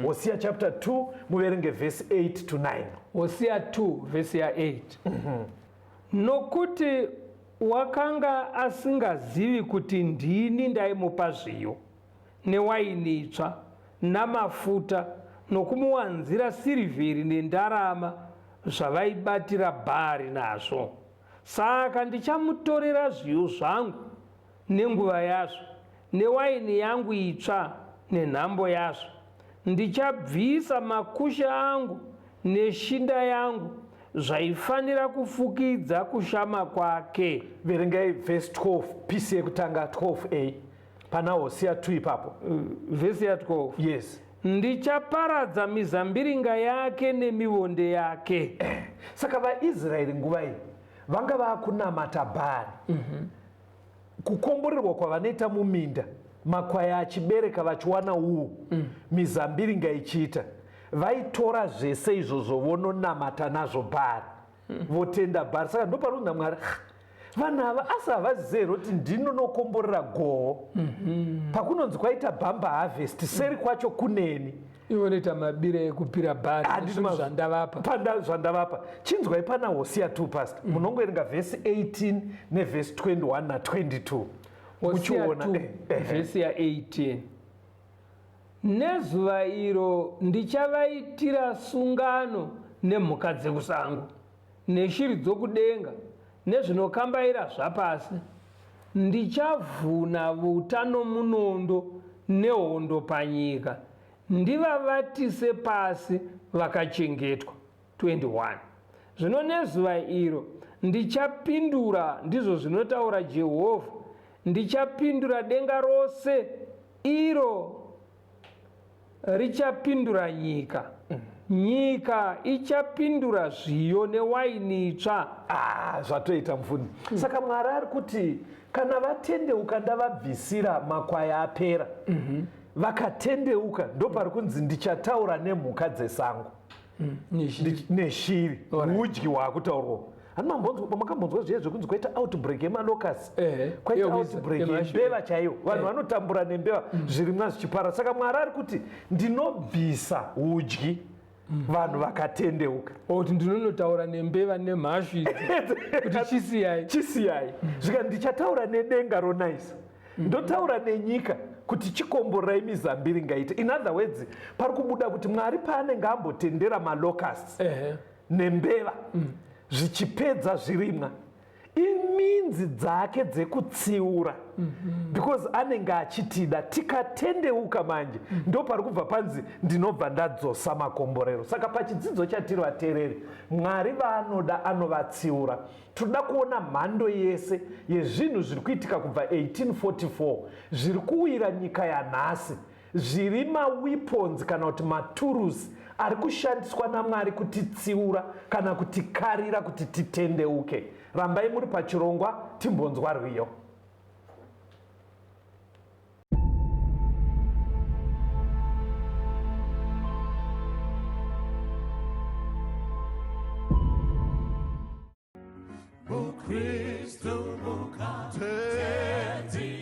Hosea chapter 2, muverenge vhesi 8 to 9. Hosea 2 vhesi ya8. Nokuti Wakanga asingazivi kuti ndini ndaimupa zviyo, newaini itsva, namafuta, nokumuwanzira sirivheri nendarama zvavaibatira Bhaari nazvo. Saka ndichamutorera zviyo zvangu nenguva yazvo, newaini yangu itsva nenhambo yazvo. Ndichabvisa makushe angu neshinda yangu zvaifanira kufukidza kushama kwake. Verengai vhesi 12, pisi yekutanga 12a pana Hosea 2 ipapo. Vhesi ya 12. Yes. Ndichaparadza mizambiringa yake nemivonde yake. Saka vaIsraeri nguva iyi vanga vakunamata Bhaari. Kukomborerwa kwavanoita muminda, makwai achibereka vachiwana uu, mizambiringa ichiita, vaitora zvese izvozvo vononamata nazvo Bhaari, votenda Bhaari. Saka ndopanonzi naMwari, vanhu ava asi havazive here kuti ndinonokomborera goho? Pakunonzi kwaita bumper harvest, seri kwacho kuneni. Ivo noita mabira ekupira Bhaari Handiti nezvinhu zvandavapa. Panda zvandavapa. Chinzwai pana Hosea 2 pastor. Munongoverenga vhesi 18 nevhesi 21 na 22. Hosea Muchiona. 2 vhesi ya 18. Nezuva iro ndichavaitira sungano nemhuka dzekusango, neshiri dzokudenga, nezvinokambaira zvapasi. Ndichavhuna vuta nomunondo nehondo panyika, ndivavatise pasi vakachengetwa. 21 Zvino nezuva iro ndichapindura, ndizvo zvinotaura Jehovha, ndichapindura denga rose, iro richapindura nyika. Nyika ichapindura zviyo newaini itsva. Zvatoita mufuni. Saka Mwari ari kuti kana vatendeuka ndavabvisira makwai apera. Vakatendeuka ndopari kunzi ndichataura nemhuka dzesango. Neshiri. Udyi hwaakutaurwa. Makambonzwa zviya zvekunzi kwaita outbreak yemalocust, kwaita outbreak yembeva chaiyo, vanhu vanotambura nembeva, zvirimwa zvichipara. Saka Mwari ari kuti ndinobvisa udyi vanhu vakatendeuka. Kuti ndinonotaura nembeva nemhashu idzi kuti chisiyai. Chisiyai. Zvika ndichataura nedenga ronaisa, ndotaura nenyika kuti chikomborerai mizambiringa ite. In other words, pari kubuda kuti Mwari paanenge ambotendera malocusts nembeva zvichipedza zvirimwa, iminzi dzake dzekutsiura, because anenge achitida. Tikatendeuka manje, ndo pari kubva panzi ndinobva ndadzosa makomborero. Saka pachidzidzo chatiri, vateereri, Mwari vaanoda anovatsiura. Tinoda kuona mhando yese yezvinhu zviri kuitika kubva 1844 zviri kuwira nyika yanhasi, zviri maweapons kana kuti maturusi ari kushandiswa naMwari kutitsiura kana kutikarira kuti titendeuke. Rambai muri pachirongwa, timbonzwa rwiyo. Mukristu mukateti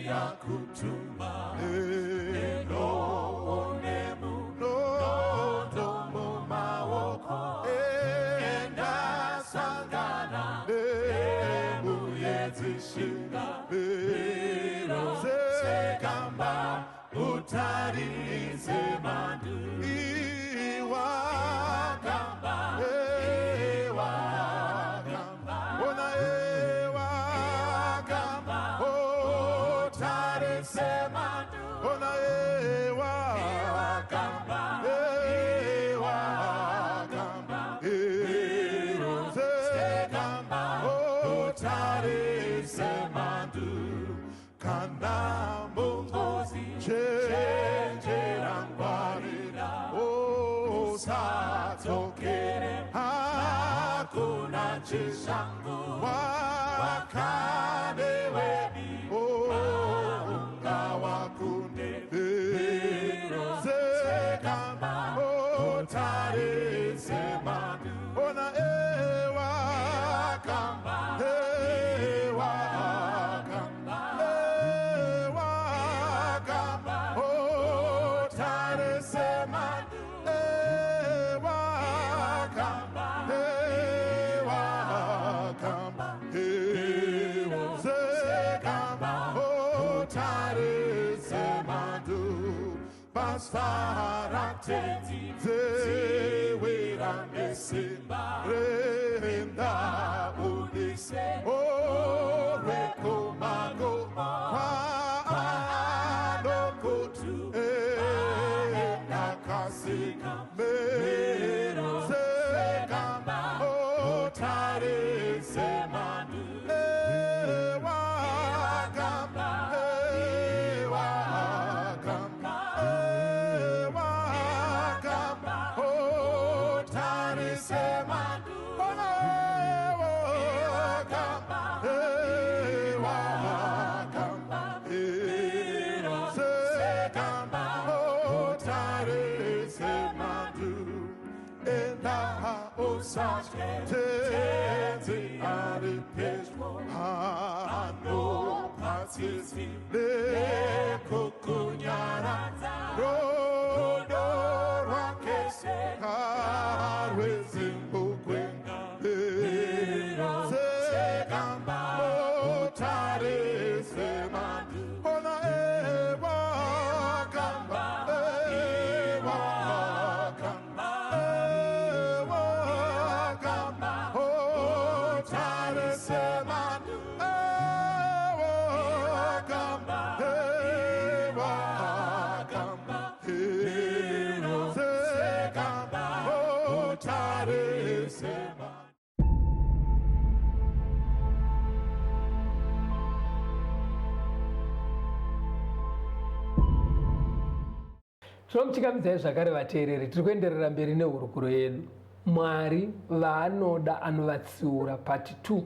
yakutuma enoonemu nondo mumaoko endasangana nemuyedzishinga biro sekamba utarise mandu iwakamba iwakamba ona iwakamba utarise mandu ona iwakamba iwakamba sekamba utarise mandu kana mungozi chenjera ngwarira usadzokere hakuna chishango wakaneweni ungawakunde sekamba utarise mandu ona ewakamba ewakamba ewakamba utarise mandu ewakamba ewakamba Zara Tenzi, Zewera nesimba renda udise orekumago kwanokutu enakasika mero sekamba otarise mandu ewakamba ewakamba ewakamba otarise mandu ewakamba ewakamba sekamba otarise mandu enda usatye Tenzi ari pedyo anopa tsitsi nekukunyaradza rudo rwake harwezimbugwenga sekamba otarise mandu ona ewakamba ewakamba ewakamba otarise mandu ewakamba ewakamba sekamba otarise mandu. Tinomuchingamidzai zvakare vateereri, tiri kuenderera mberi nehurukuro yedu. Mwari vaanoda anovatsiura, part 2.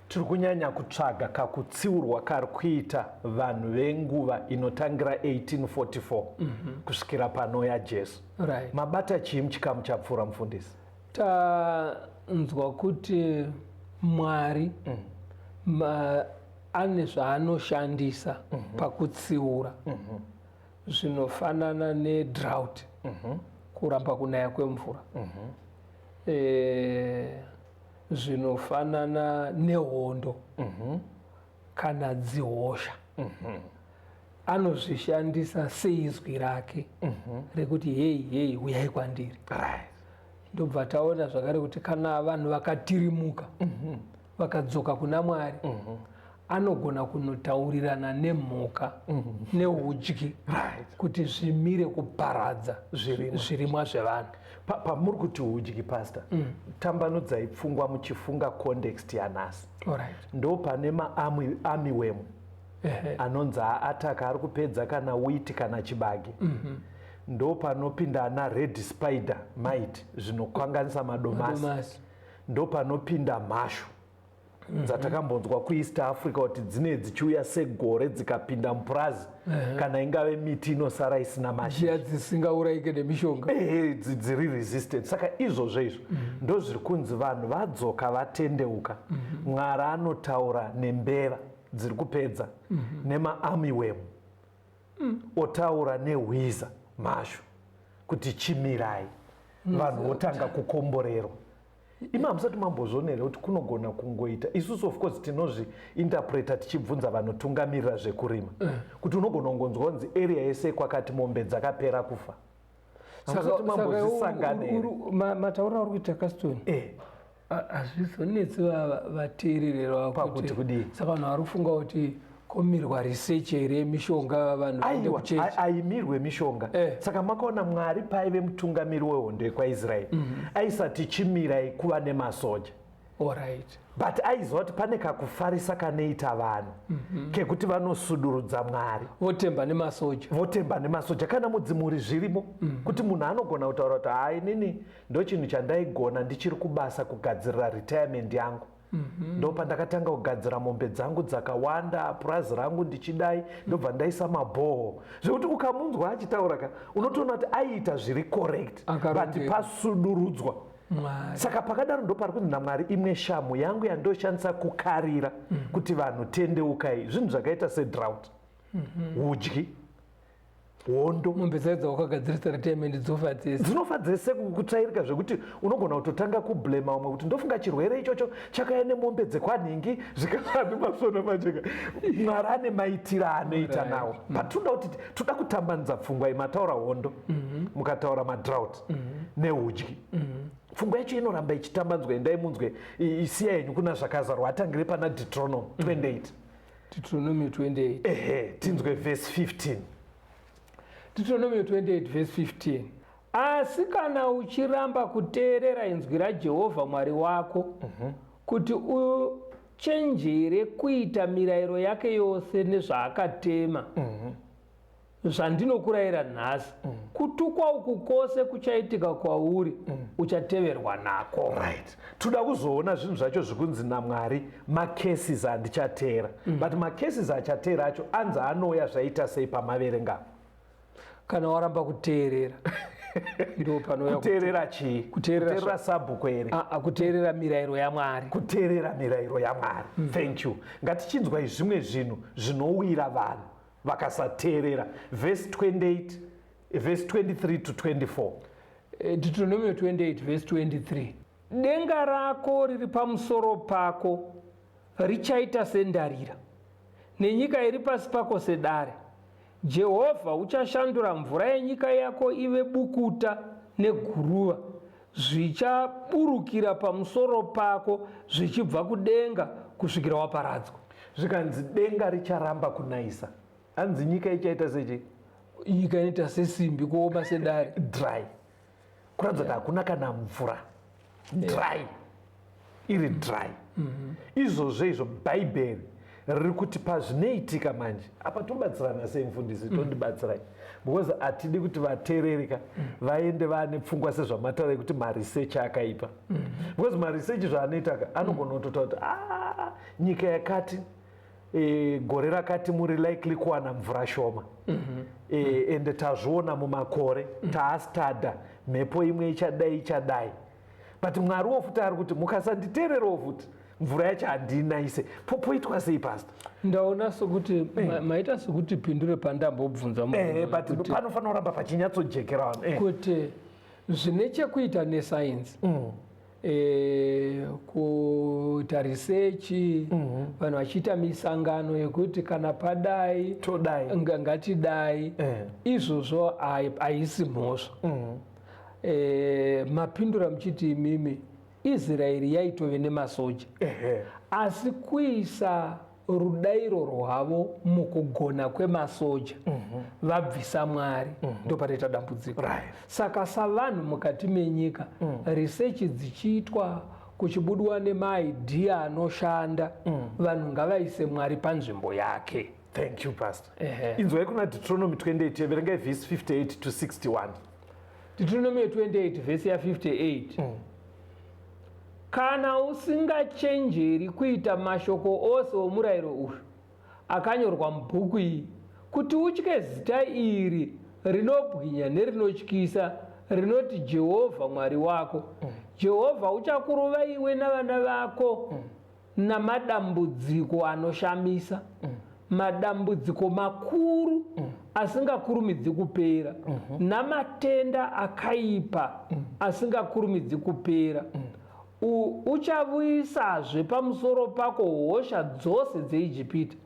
Tiri kunyanya kutsvaga kakutsiurwa kari kuita vanhu venguva inotangira 1844 kusvikira panouya Jesu. Mabata chii muchikamu chapfuura, mufundisi? Tanzwa kuti Mwari ane zvaanoshandisa pakutsiura, zvinofanana nedrought, kuramba kunaya kwemvura, zvinofanana nehondo kana dzihosha. Anozvishandisa seizwi rake rekuti, "Hei, hei, uyai kwandiri." Ndobva taona zvakare kuti kana vanhu vakatirimuka, vakadzoka kuna Mwari, anogona kunotaurirana nemhuka neudyi kuti zvimire kuparadza zvirimwa. Zvirimwa zvevanhu. Pamuri kuti udyi, pastor, tambanudzai pfungwa muchifunga context yanhasi. Ndo pane maarmyworm anonzi aataka, ari kupedza kana wheat kana chibage. Ndo panopinda ana red spider mite, zvinokanganisa madomasi. Madomasi. Ndo panopinda mhashu dzatakambonzwa kuEast Africa kuti dzine dzichiuya segore, dzikapinda mupurazi kana ingave miti inosara isina mashizha. Dziya dzisingaurayike nemishonga. Ehe, dziri resistant. Saka izvozvo izvo ndo zviri kunzi vanhu vadzoka, vatendeuka, Mwari anotaura nembeva dziri kupedza, nemaarmyworm, otaura nehwiza, mhashu, kuti chimirai. Vanhu votanga kukomborerwa. Imi hamusati mambozviona here kuti kunogona kungoita, isusu of course tinozviinterpreta tichibvunza vanotungamirira zvekurima, kuti unogona kungonzwa kunzi area yese kwakati mombe dzakapera kufa? Hamusati mambozvisangana here? Matauriro auri kuita, Caston, hazvizonetsi vateereri. Pakuti kudii? Saka vanhu vari kufunga kuti komirwa research here yemishonga, vanhu vaende Aiwa, kuchechi? Aimirwe mishonga. Saka makaona Mwari paive mutungamiri wehondo yekwaIsraeri, aisati chimirai kuva nemasoja, but aiziva kuti pane kakufarisa kanoita vanhu kekuti vanosudurudza Mwari, votemba nemasoja. Votemba nemasoja. Kana mudzimuri zvirimo kuti munhu anogona kutaura kuti, "Hai, inini ndo chinhu chandaigona ndichiri kubasa, kugadzirira retirement yangu. Ndo pandakatanga kugadzira mombe dzangu dzakawanda, purazi rangu ndichidai, ndobva ndaisa mabhoho," zvekuti ukamunzwa achitaura ka, unotoona kuti aiita zviri correct, but Akarongeka. pasudurudzwa. Mwari. Saka pakadaro ndo pari kunzi naMwari, imwe shamu yangu yandoshandisa kukarira kuti vanhu tendeukai, zvinhu zvakaita sedrought, udyi. Hondo. Mombe dzayo dzawakagadzirisa retirement dzofa dzese. Dzinofa dzese, kutsvairika zvekuti unogona kutotanga kublema vamwe kuti ndofunga chirwere ichocho chakauya nemombe dzekwanhingi zvikavani masvona macheka. Mwari ane maitiro aanoita nawo. But toda kuti toda kutambanudza pfungwa iyi. Mataura hondo, mukataura madrought neudyi. Pfungwa yacho inoramba ichitambanzwa. Endai munzwe, isiya henyu kuna Zvakazarwa, atangire pana Deuteronomy 28. Deuteronomy 28. Ehe, tinzwe verse 15. Deuteronomy 28 verse 15: Asi kana uchiramba kuteerera inzwi raJehovha Mwari wako kuti uchenjere kuita mirayiro yake yose nezvaakatema zvandinokurayira nhasi, kutukwa uku kwose kuchaitika kwauri, uchateverwa nako. Right, toda kuzoona zvinhu zvacho zvikunzi naMwari macurses handichateera, but macurses achateera acho anzi anouya zvaita sei pamaverenga? Kana waramba kuteerera, ndo panouya. Kuteerera chii? Kuteerera Kuteerera sabhuku here? Ah, ah, kuteerera mirayiro yaMwari. Kuteerera mirayiro yaMwari. Thank you. Ngatichinzwai zvimwe zvinhu zvinowira vanhu vakasateerera. Vhesi 28, vhesi 23 to 24. Deuteronomy 28 verse 23: Denga rako riri pamusoro pako richaita sendarira, nenyika iri pasi pako sedare. Jehovha uchashandura mvura yenyika yako ive bukuta neguruva, zvichaburukira pamusoro pako zvichibva kudenga kusvikira waparadzwa. Zvikanzi denga richaramba kunayisa, hanzi nyika ichaita sechi? Nyika inoita sesimbi, kuoma sedare. Dry, kuratidza kuti hakuna kana mvura, dry, iri dry. Izvozvo izvo Bhaibheri riri kuti pazvinoitika manje apa tobatsirana sei, mufundisi? Tondibatsirai, because hatidi kuti vateererika vaende vaane pfungwa sezvamataura ekuti maresearch akaipa, because maresearch zvaanoita ka, anogona kutotaura kuti, "Ah, nyika yakati, gore rakati muri likely kuwana mvura shoma, ende tazviona mumakore taastada, mhepo imwe ichadai ichadai." But Mwariwo futi ari kuti mukasanditeererawo futi, mvura yacho handinaise. Poitwa sei, pastor? Ndaona sokuti maita sokuti pindure pandambobvunza mubvunzo But panofanira kuramba pachinyatsojekera vanhu. Kuti zvine chekuita nesainzi, kuita research, vanhu vachiita misangano yekuti kana padai todai, ngatidai, izvozvo haisi mhosva. Mapindura muchiti imimi Israeri yaitove nemasoja, asi kuisa rudairo rwavo mukugona kwemasoja, vabvisa Mwari, ndo panoita dambudziko. Saka savanhu mukati menyika, research dzichiitwa, kuchibudwa nemaidea anoshanda, vanhu ngavaise Mwari panzvimbo yake. Thank you, pastor. Inzwai kuna Deuteronomy 28, verengai vhesi 58 to 61. Deuteronomy 28 vhesi ya58: Kana usingachenjeri kuita mashoko ose omurayiro uyu akanyorwa mubhuku iyi, kuti utye zita iri rinobwinya nerinotyisa, rinoti Jehovha Mwari wako, Jehovha uchakurova iwe navana vako namadambudziko anoshamisa, madambudziko makuru asingakurumidzi kupera, namatenda akaipa asingakurumidzi kupera. Uchauyisazve pamusoro pako hosha dzose dzeIjipita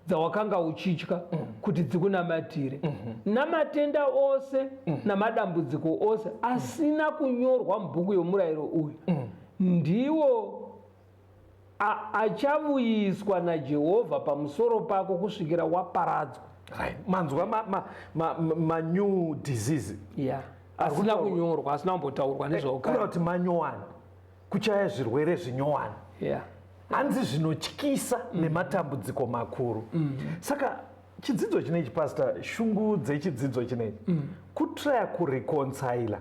dzawakanga uchitya kuti dzikunamatire, namatenda ose namadambudziko ose asina kunyorwa mubhuku yomurayiro uyu, ndiwo achavuyiswa naJehovha pamusoro pako kusvikira waparadzwa. Right. Manzwa manew disease asina kunyorwa, asina kumbotaurwa nezvaukare. Kureva kuti manyowani, kuchaya zvirwere zvinyowani, hanzi zvinotyisa nematambudziko makuru. Saka chidzidzo chinechi, pastor, shungu dzechidzidzo chinechi kutraya kureconcila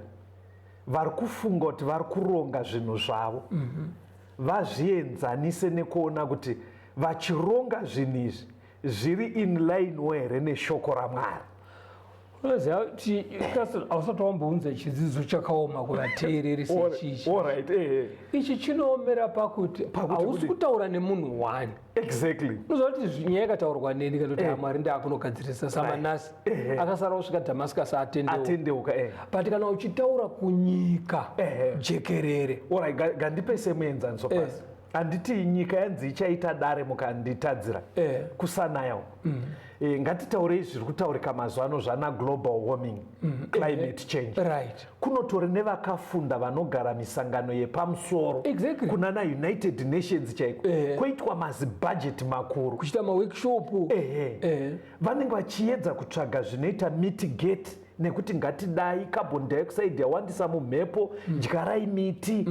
vari kufunga kuti vari kuronga zvinhu zvavo, vazvienzanise nekuona kuti vachironga zvinhu izvi zviri in line here neshoko raMwari. Unoziva kuti Castle, hausati wambounza chidzidzo chakaoma kuvateereri sechichi. Alright, Ichi chinoomera pakuti Pakuti hausi kudii? kutaura nemunhu one. Exactly. Unoziva kuti nyaya yakataurwa neni kana kuti Mwari ndaakunogadzirisa saManase akasara kusvika Damascus atendeuka. Atendeuka. But kana uchitaura kunyika jekerere. Alright, gandipe semuenzaniso pasi. Handiti nyika yanzi ichaita dare mukanditadzira kusanaya uku. Ngatitaurei zviri kutaurika mazuva ano zvana global warming, climate change. Kunotori nevakafunda vanogara misangano yepamusoro kunana United Nations chaiko, kwoitwa mazibhajeti makuru, kuchiita maworkshop. Vanenge vachiedza kutsvaga zvinoita mitigate, nekuti ngatidai carbon dioxide yawandisa mumhepo, dyarai miti.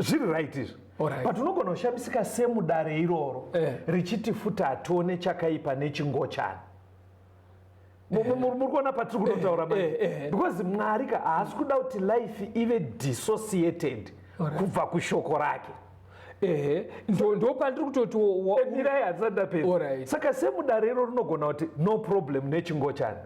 Zviri right izvi. But unogona kushamisika semudare iroro richiti futi hatione chakaipa nechingochani. Muri kuona patiri kutotaura manje? Because Mwari ka haasi kuda kuti life ive dissociated kubva kushoko rake. Ehe, ndo pandiri kutoti Mirai, handisati ndapedza. Saka semudare iro rinogona kuti no problem nechingochani,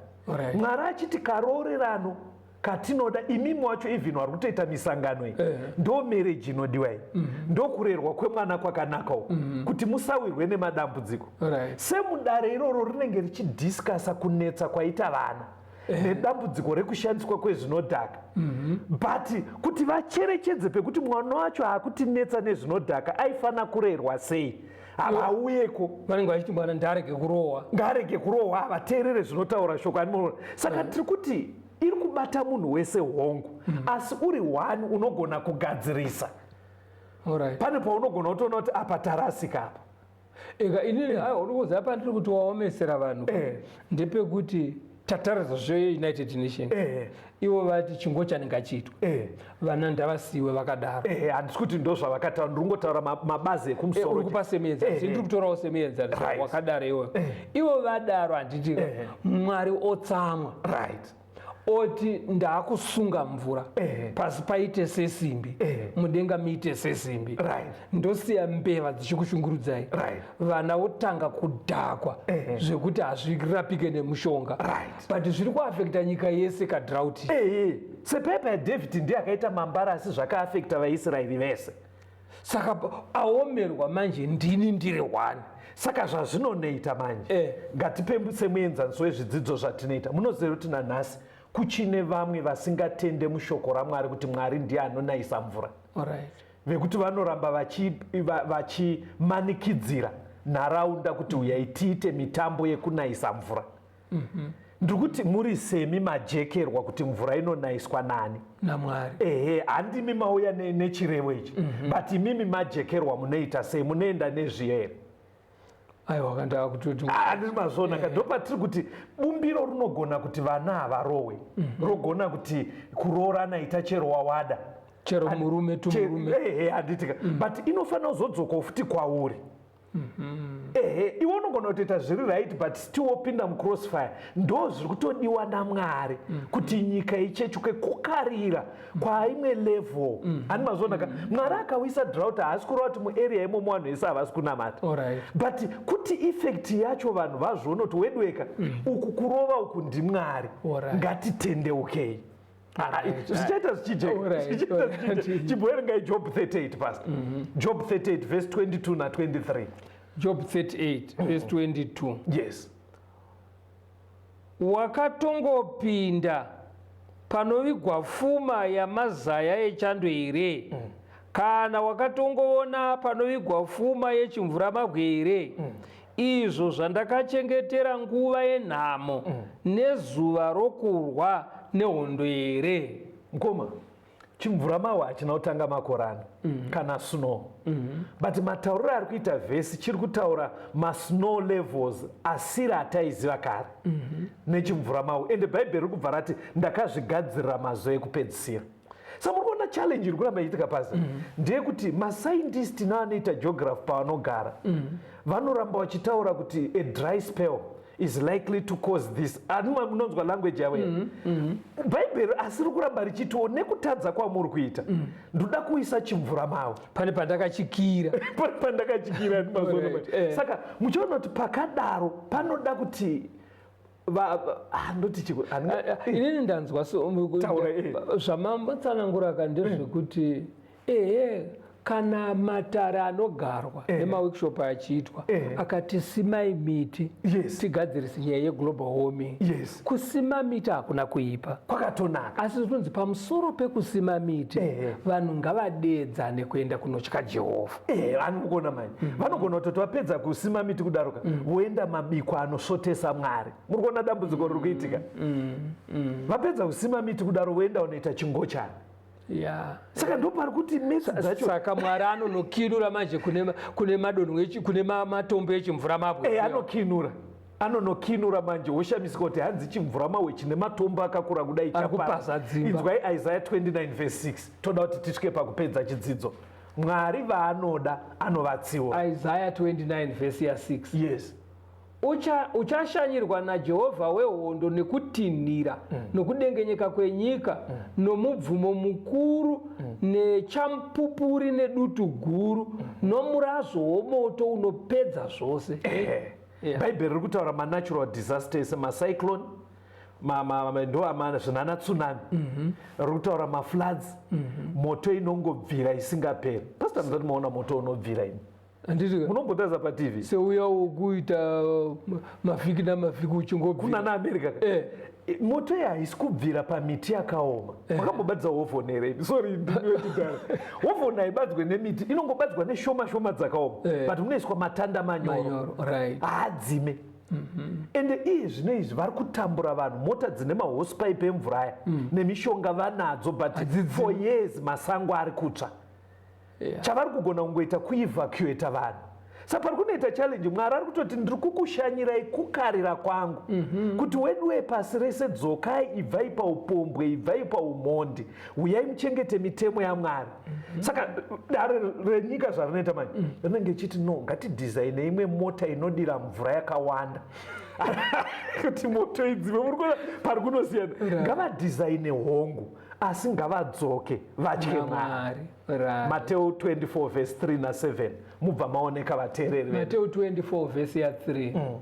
Mwari achiti karoorerano katinoda imimi wacho, even vari kutoita misangano iyi, ndo marriage inodiwa iyi, ndokurerwa kwemwana kwakanaka uku, kuti musawirwe nemadambudziko. Semudare iroro rinenge richidiscussa kunetsa kwaita vana nedambudziko rekushandiswa kwezvinodhaka, but kuti vacherechedze pekuti mwana wacho akutinetsa nezvinodhaka aifana kurerwa sei, havauyeko. Vanenge vachiti mwana ndarege kurohwa. Ngaarege kurohwa, havateerere zvinotaura shoko animoona. Saka tiri kuti iri kubata munhu wese, hongu, asi uri one unogona kugadzirisa. Pane paunogona kutoona kuti apa tarasika apa. Eka inini, aiwa, uri kuziva pandiri kuti waomesera vanhu ndepekuti tatarisa zveUnited Nation, ivo vati chingochani ngachiitwe, vana ndavasiyiwe vakadaro. Handisi kuti ndo zvavakataura, ndiri kungotaura mabazi ekumusoro. Uri kupa semuenzaniso, ndiri kutorawo semuenzaniso wakadaro iwoyo. Ivo vadaro, handiti? Mwari otsamwa, oti ndaakusunga mvura, pasi paite sesimbi, mudenga muite sesimbi, ndosiya mbeva dzichikushungurudzai, vana votanga kudhakwa zvekuti hazvirapike nemushonga, but zviri kuaffecta nyika yese kadrought. Sepepa yaDavid ndiye akaita mambara, asi zvakaafecta vaIsraeri vese. Saka aomerwa manje ndini ndiri one. Saka zvazvinonoita manje, ngatipe semuenzaniso wezvidzidzo zvatinoita. Munoziva kuti nanhasi kuchine vamwe vasingatende mushoko raMwari kuti Mwari ndiye anonayisa mvura, vekuti vanoramba vachimanikidzira nharaunda kuti uyai tiite mitambo yekunayisa mvura. Ndiri kuti muri semi majekerwa kuti mvura inonayiswa nani? NaMwari. Ehe, handimi mauya nechirevo ichi, but imimi majekerwa, munoita sei? Munoenda nezviyo here? Aiwa, kandaa kutoti Handisi mazvona ka? Ndopatiri kuti bumbiro rinogona kuti vana havarohwe, rogona kuti kuroorana ita chero wawada. Chero murume to murume. Ehe, handitika? But inofanira kuzodzokawo futi kwauri. Ehe, iwe unogona kutoita zviri right, but still wopinda mucrossfire. Ndo zviri kutodiwa naMwari kuti nyika ichechuke kukarira kwaimwe level. Handi mazvona ka? Mwari akawisa drought, haasi kureva kuti muarea imomo vanhu vese havasi kunamata, but kuti effect yacho vanhu vazviona kuti wedweka uku kurova uku ndiMwari, ngatitendeukei. Zvichaita zvichijeka. Zvichaita zvichijeka. Chimboverengai Job 38, pastor. Job 38 verse 22 na23. Job 38 verse 22. Yes. Wakatongopinda panovigwa fuma yamazaya echando here? Kana wakatongoona panovigwa fuma yechimvuramabwe here? Izvo zvandakachengetera nguva yenhamo nezuva rokurwa nehondo here? Mukoma, chimvuramahwe hachina kutanga makore ano kana snow, but matauriro ari kuita vhesi chiri kutaura masnow levels asiri ataiziva kare nechimvuramahwe. Ende Bhaibheri riri kubva rati ndakazvigadzirira mazuva ekupedzisira. Sa muri kuona challenge iri kuramba ichiitika pasi ndeyekuti mascientist neanoita geography pavanogara vanoramba vachitaura kuti a dry spell is likely to cause this. Ani munonzwa language yavo here? Bhaibheri asi riri kuramba richitiwo nekutadza kwamuri kuita ndoda kuisa chimvuramahwe. Pane pandakachikira. Pandakachikira. Alright, Saka muchiona kuti pakadaro panoda kuti Ndoti chiko Inini ndanzwa Taura, eh. Zvamamutsanangura ka ndezvekuti ehe, kana matare anogarwa nemaworkshop achiitwa akati simai miti, tigadzirise nyaya yeglobal warming, kusima miti hakuna kuipa. Kwakatonaka. Asi zvinonzi pamusoro pekusima miti, vanhu ngavadeedzane kuenda kunotya Jehovha. Vanogona manje, vanogona kutoti vapedza kusima miti kudaroka, voenda mabiko anosvotesa Mwari. Muri kuona dambudziko riri kuitika? Vapedza kusima miti kudaro, voenda unoita chingochani. Saka ndo pari kuti metsi dzacho. Saka Mwari anonokinura manje kune madonhwe kune matombo echimvura mabwe. Anokinura, anonokinura manje, woshamisika kuti hanzi chimvura mabwe chine matombo akakura kudai Ari chapara. kupaza dzimba. Inzwai Isaiah 29 verse 6. Toda kuti tisvike pakupedza chidzidzo. Mwari vaanoda anovatsiura. Isaiah 29 vhesi ya6. Yes. Uchashanyirwa naJehovha wehondo nekutinhira, nokudengenyeka kwenyika, nomubvumo mukuru, nechamupupuri, nedutu guru, nomurazvo womoto unopedza zvose. Bhaibheri riri kutaura manatural disasters, macyclone, ndo zvinana tsunami, riri kutaura mafloods, moto inongobvira isingaperi. Pastor, ndati maona moto unobvira ini? Handiti? Munombotarisa paTV? Seuya wokuita mavhiki namavhiki uchingobvira. Kuna naAmerica. Moto iyi haisi kubvira pamiti yakaoma. Makambobadza hovhoni here? Sorry, ndini wekudhara. Hovhoni haibadzwe nemiti, inongobadzwa neshoma shoma dzakaoma, but munoiswa matanda manyoro. Manyoro, right. Haadzime. Ende iye zvino izvi vari kutambura vanhu, mota dzine mahosepipe emvura aya nemishonga vanadzo, but for years masango ari kutsva. Chavari kugona kungoita kuevacuata vanhu. Saka pari kunoita challenge, Mwari ari kutoti ndiri kukushanyirai kukarira kwangu kuti weduwe pasi rese dzokai, ibvai paupombwe, ibvai paumhondi, uyai muchengete mitemo yaMwari. Saka dare renyika zvarinoita manje, rinenge ichiti no, ngatidhizaine imwe mota inodira mvura yakawanda kuti moto idzime. Muri kuona pari kunosiyana? Ngavadhizaine hongu, asi ngavadzoke vatye Mwari. Mwari. Mateo 24 verse 3 na7, mubva maoneka vateereri vedu. Mateo 24 vhesi ya3.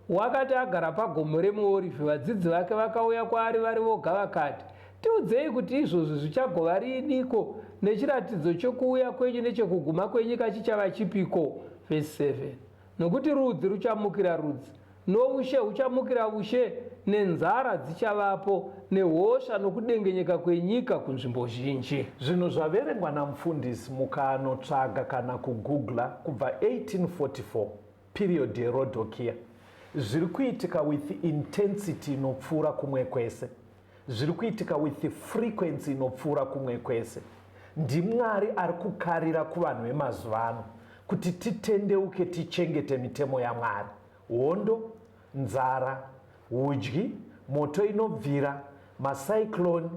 Wakati agara pagomo remuOrivhi, vadzidzi vake vakauya kwaari vari voga vakati, "Tiudzei kuti izvozvi zvichagova riiniko, nechiratidzo chokuuya kwenyu nechekuguma kwenyika chichava chipiko?" Vhesi 7. Nokuti rudzi ruchamukira rudzi, noushe huchamukira ushe, nenzara dzichavapo, nehosha, nokudengenyeka kwenyika kunzvimbo zhinji. Zvinhu zvaverengwa namufundisi, mukanotsvaga kana kugoogla kubva 1844, period yeRodokia, zviri kuitika with intensity inopfuura kumwe kwese, zviri kuitika with frequency inopfuura kumwe kwese. NdiMwari ari kukarira kuvanhu vemazuva ano kuti titendeuke, tichengete mitemo yaMwari. Hondo, nzara, udyi, moto inobvira, macyclone,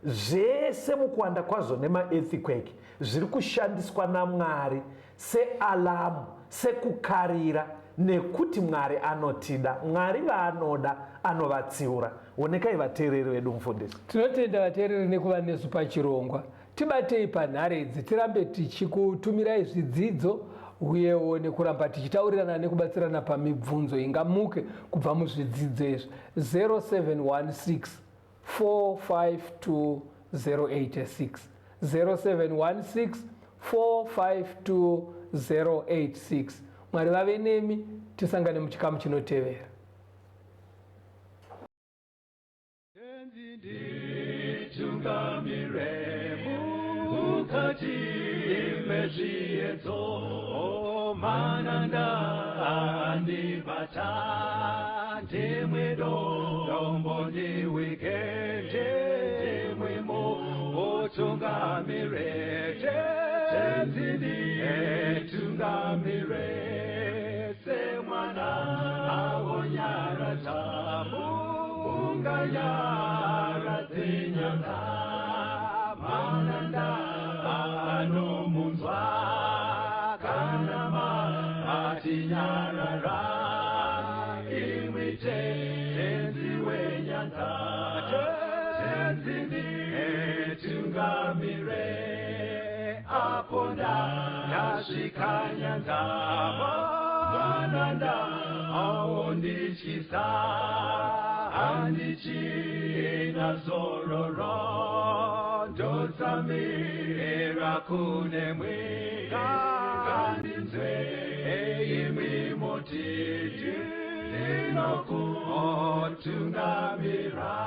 zvese mukuwanda kwazvo nemaearthquake, zviri kushandiswa naMwari sealarm, sekukarira, nekuti Mwari anotida. Mwari vaanoda anovatsiura. Onekai vateereri vedu, mufundisi. Tinotenda vateereri nekuva nesu pachirongwa. Tibatei panhare idzi, tirambe tichikutumirai zvidzidzo, uyewo nekuramba tichitaurirana nekubatsirana pamibvunzo ingamuke kubva muzvidzidzo izvi. 0716 452 086, 0716 452 086. Mwari vave nemi, tisangane muchikamu chinotevera. Nditungamire mukati mezviedzo, mananda andibata, ndimwe dombo ndiwike, ndimwimo utungamire, Tenzi nditungamire, semwana awonyaradza unganyaradze nyanza, mananda anomunzwa kana matinyarara, imwi Tenzi wenyanza, Tenzi nditungamire, apo ndasvika nyanza, mananda aondiwika. Zvondityisa, handichina zororo, ndotsamira kunemwi. Ngandinzwei imwi mutiti, ndinokutungamira.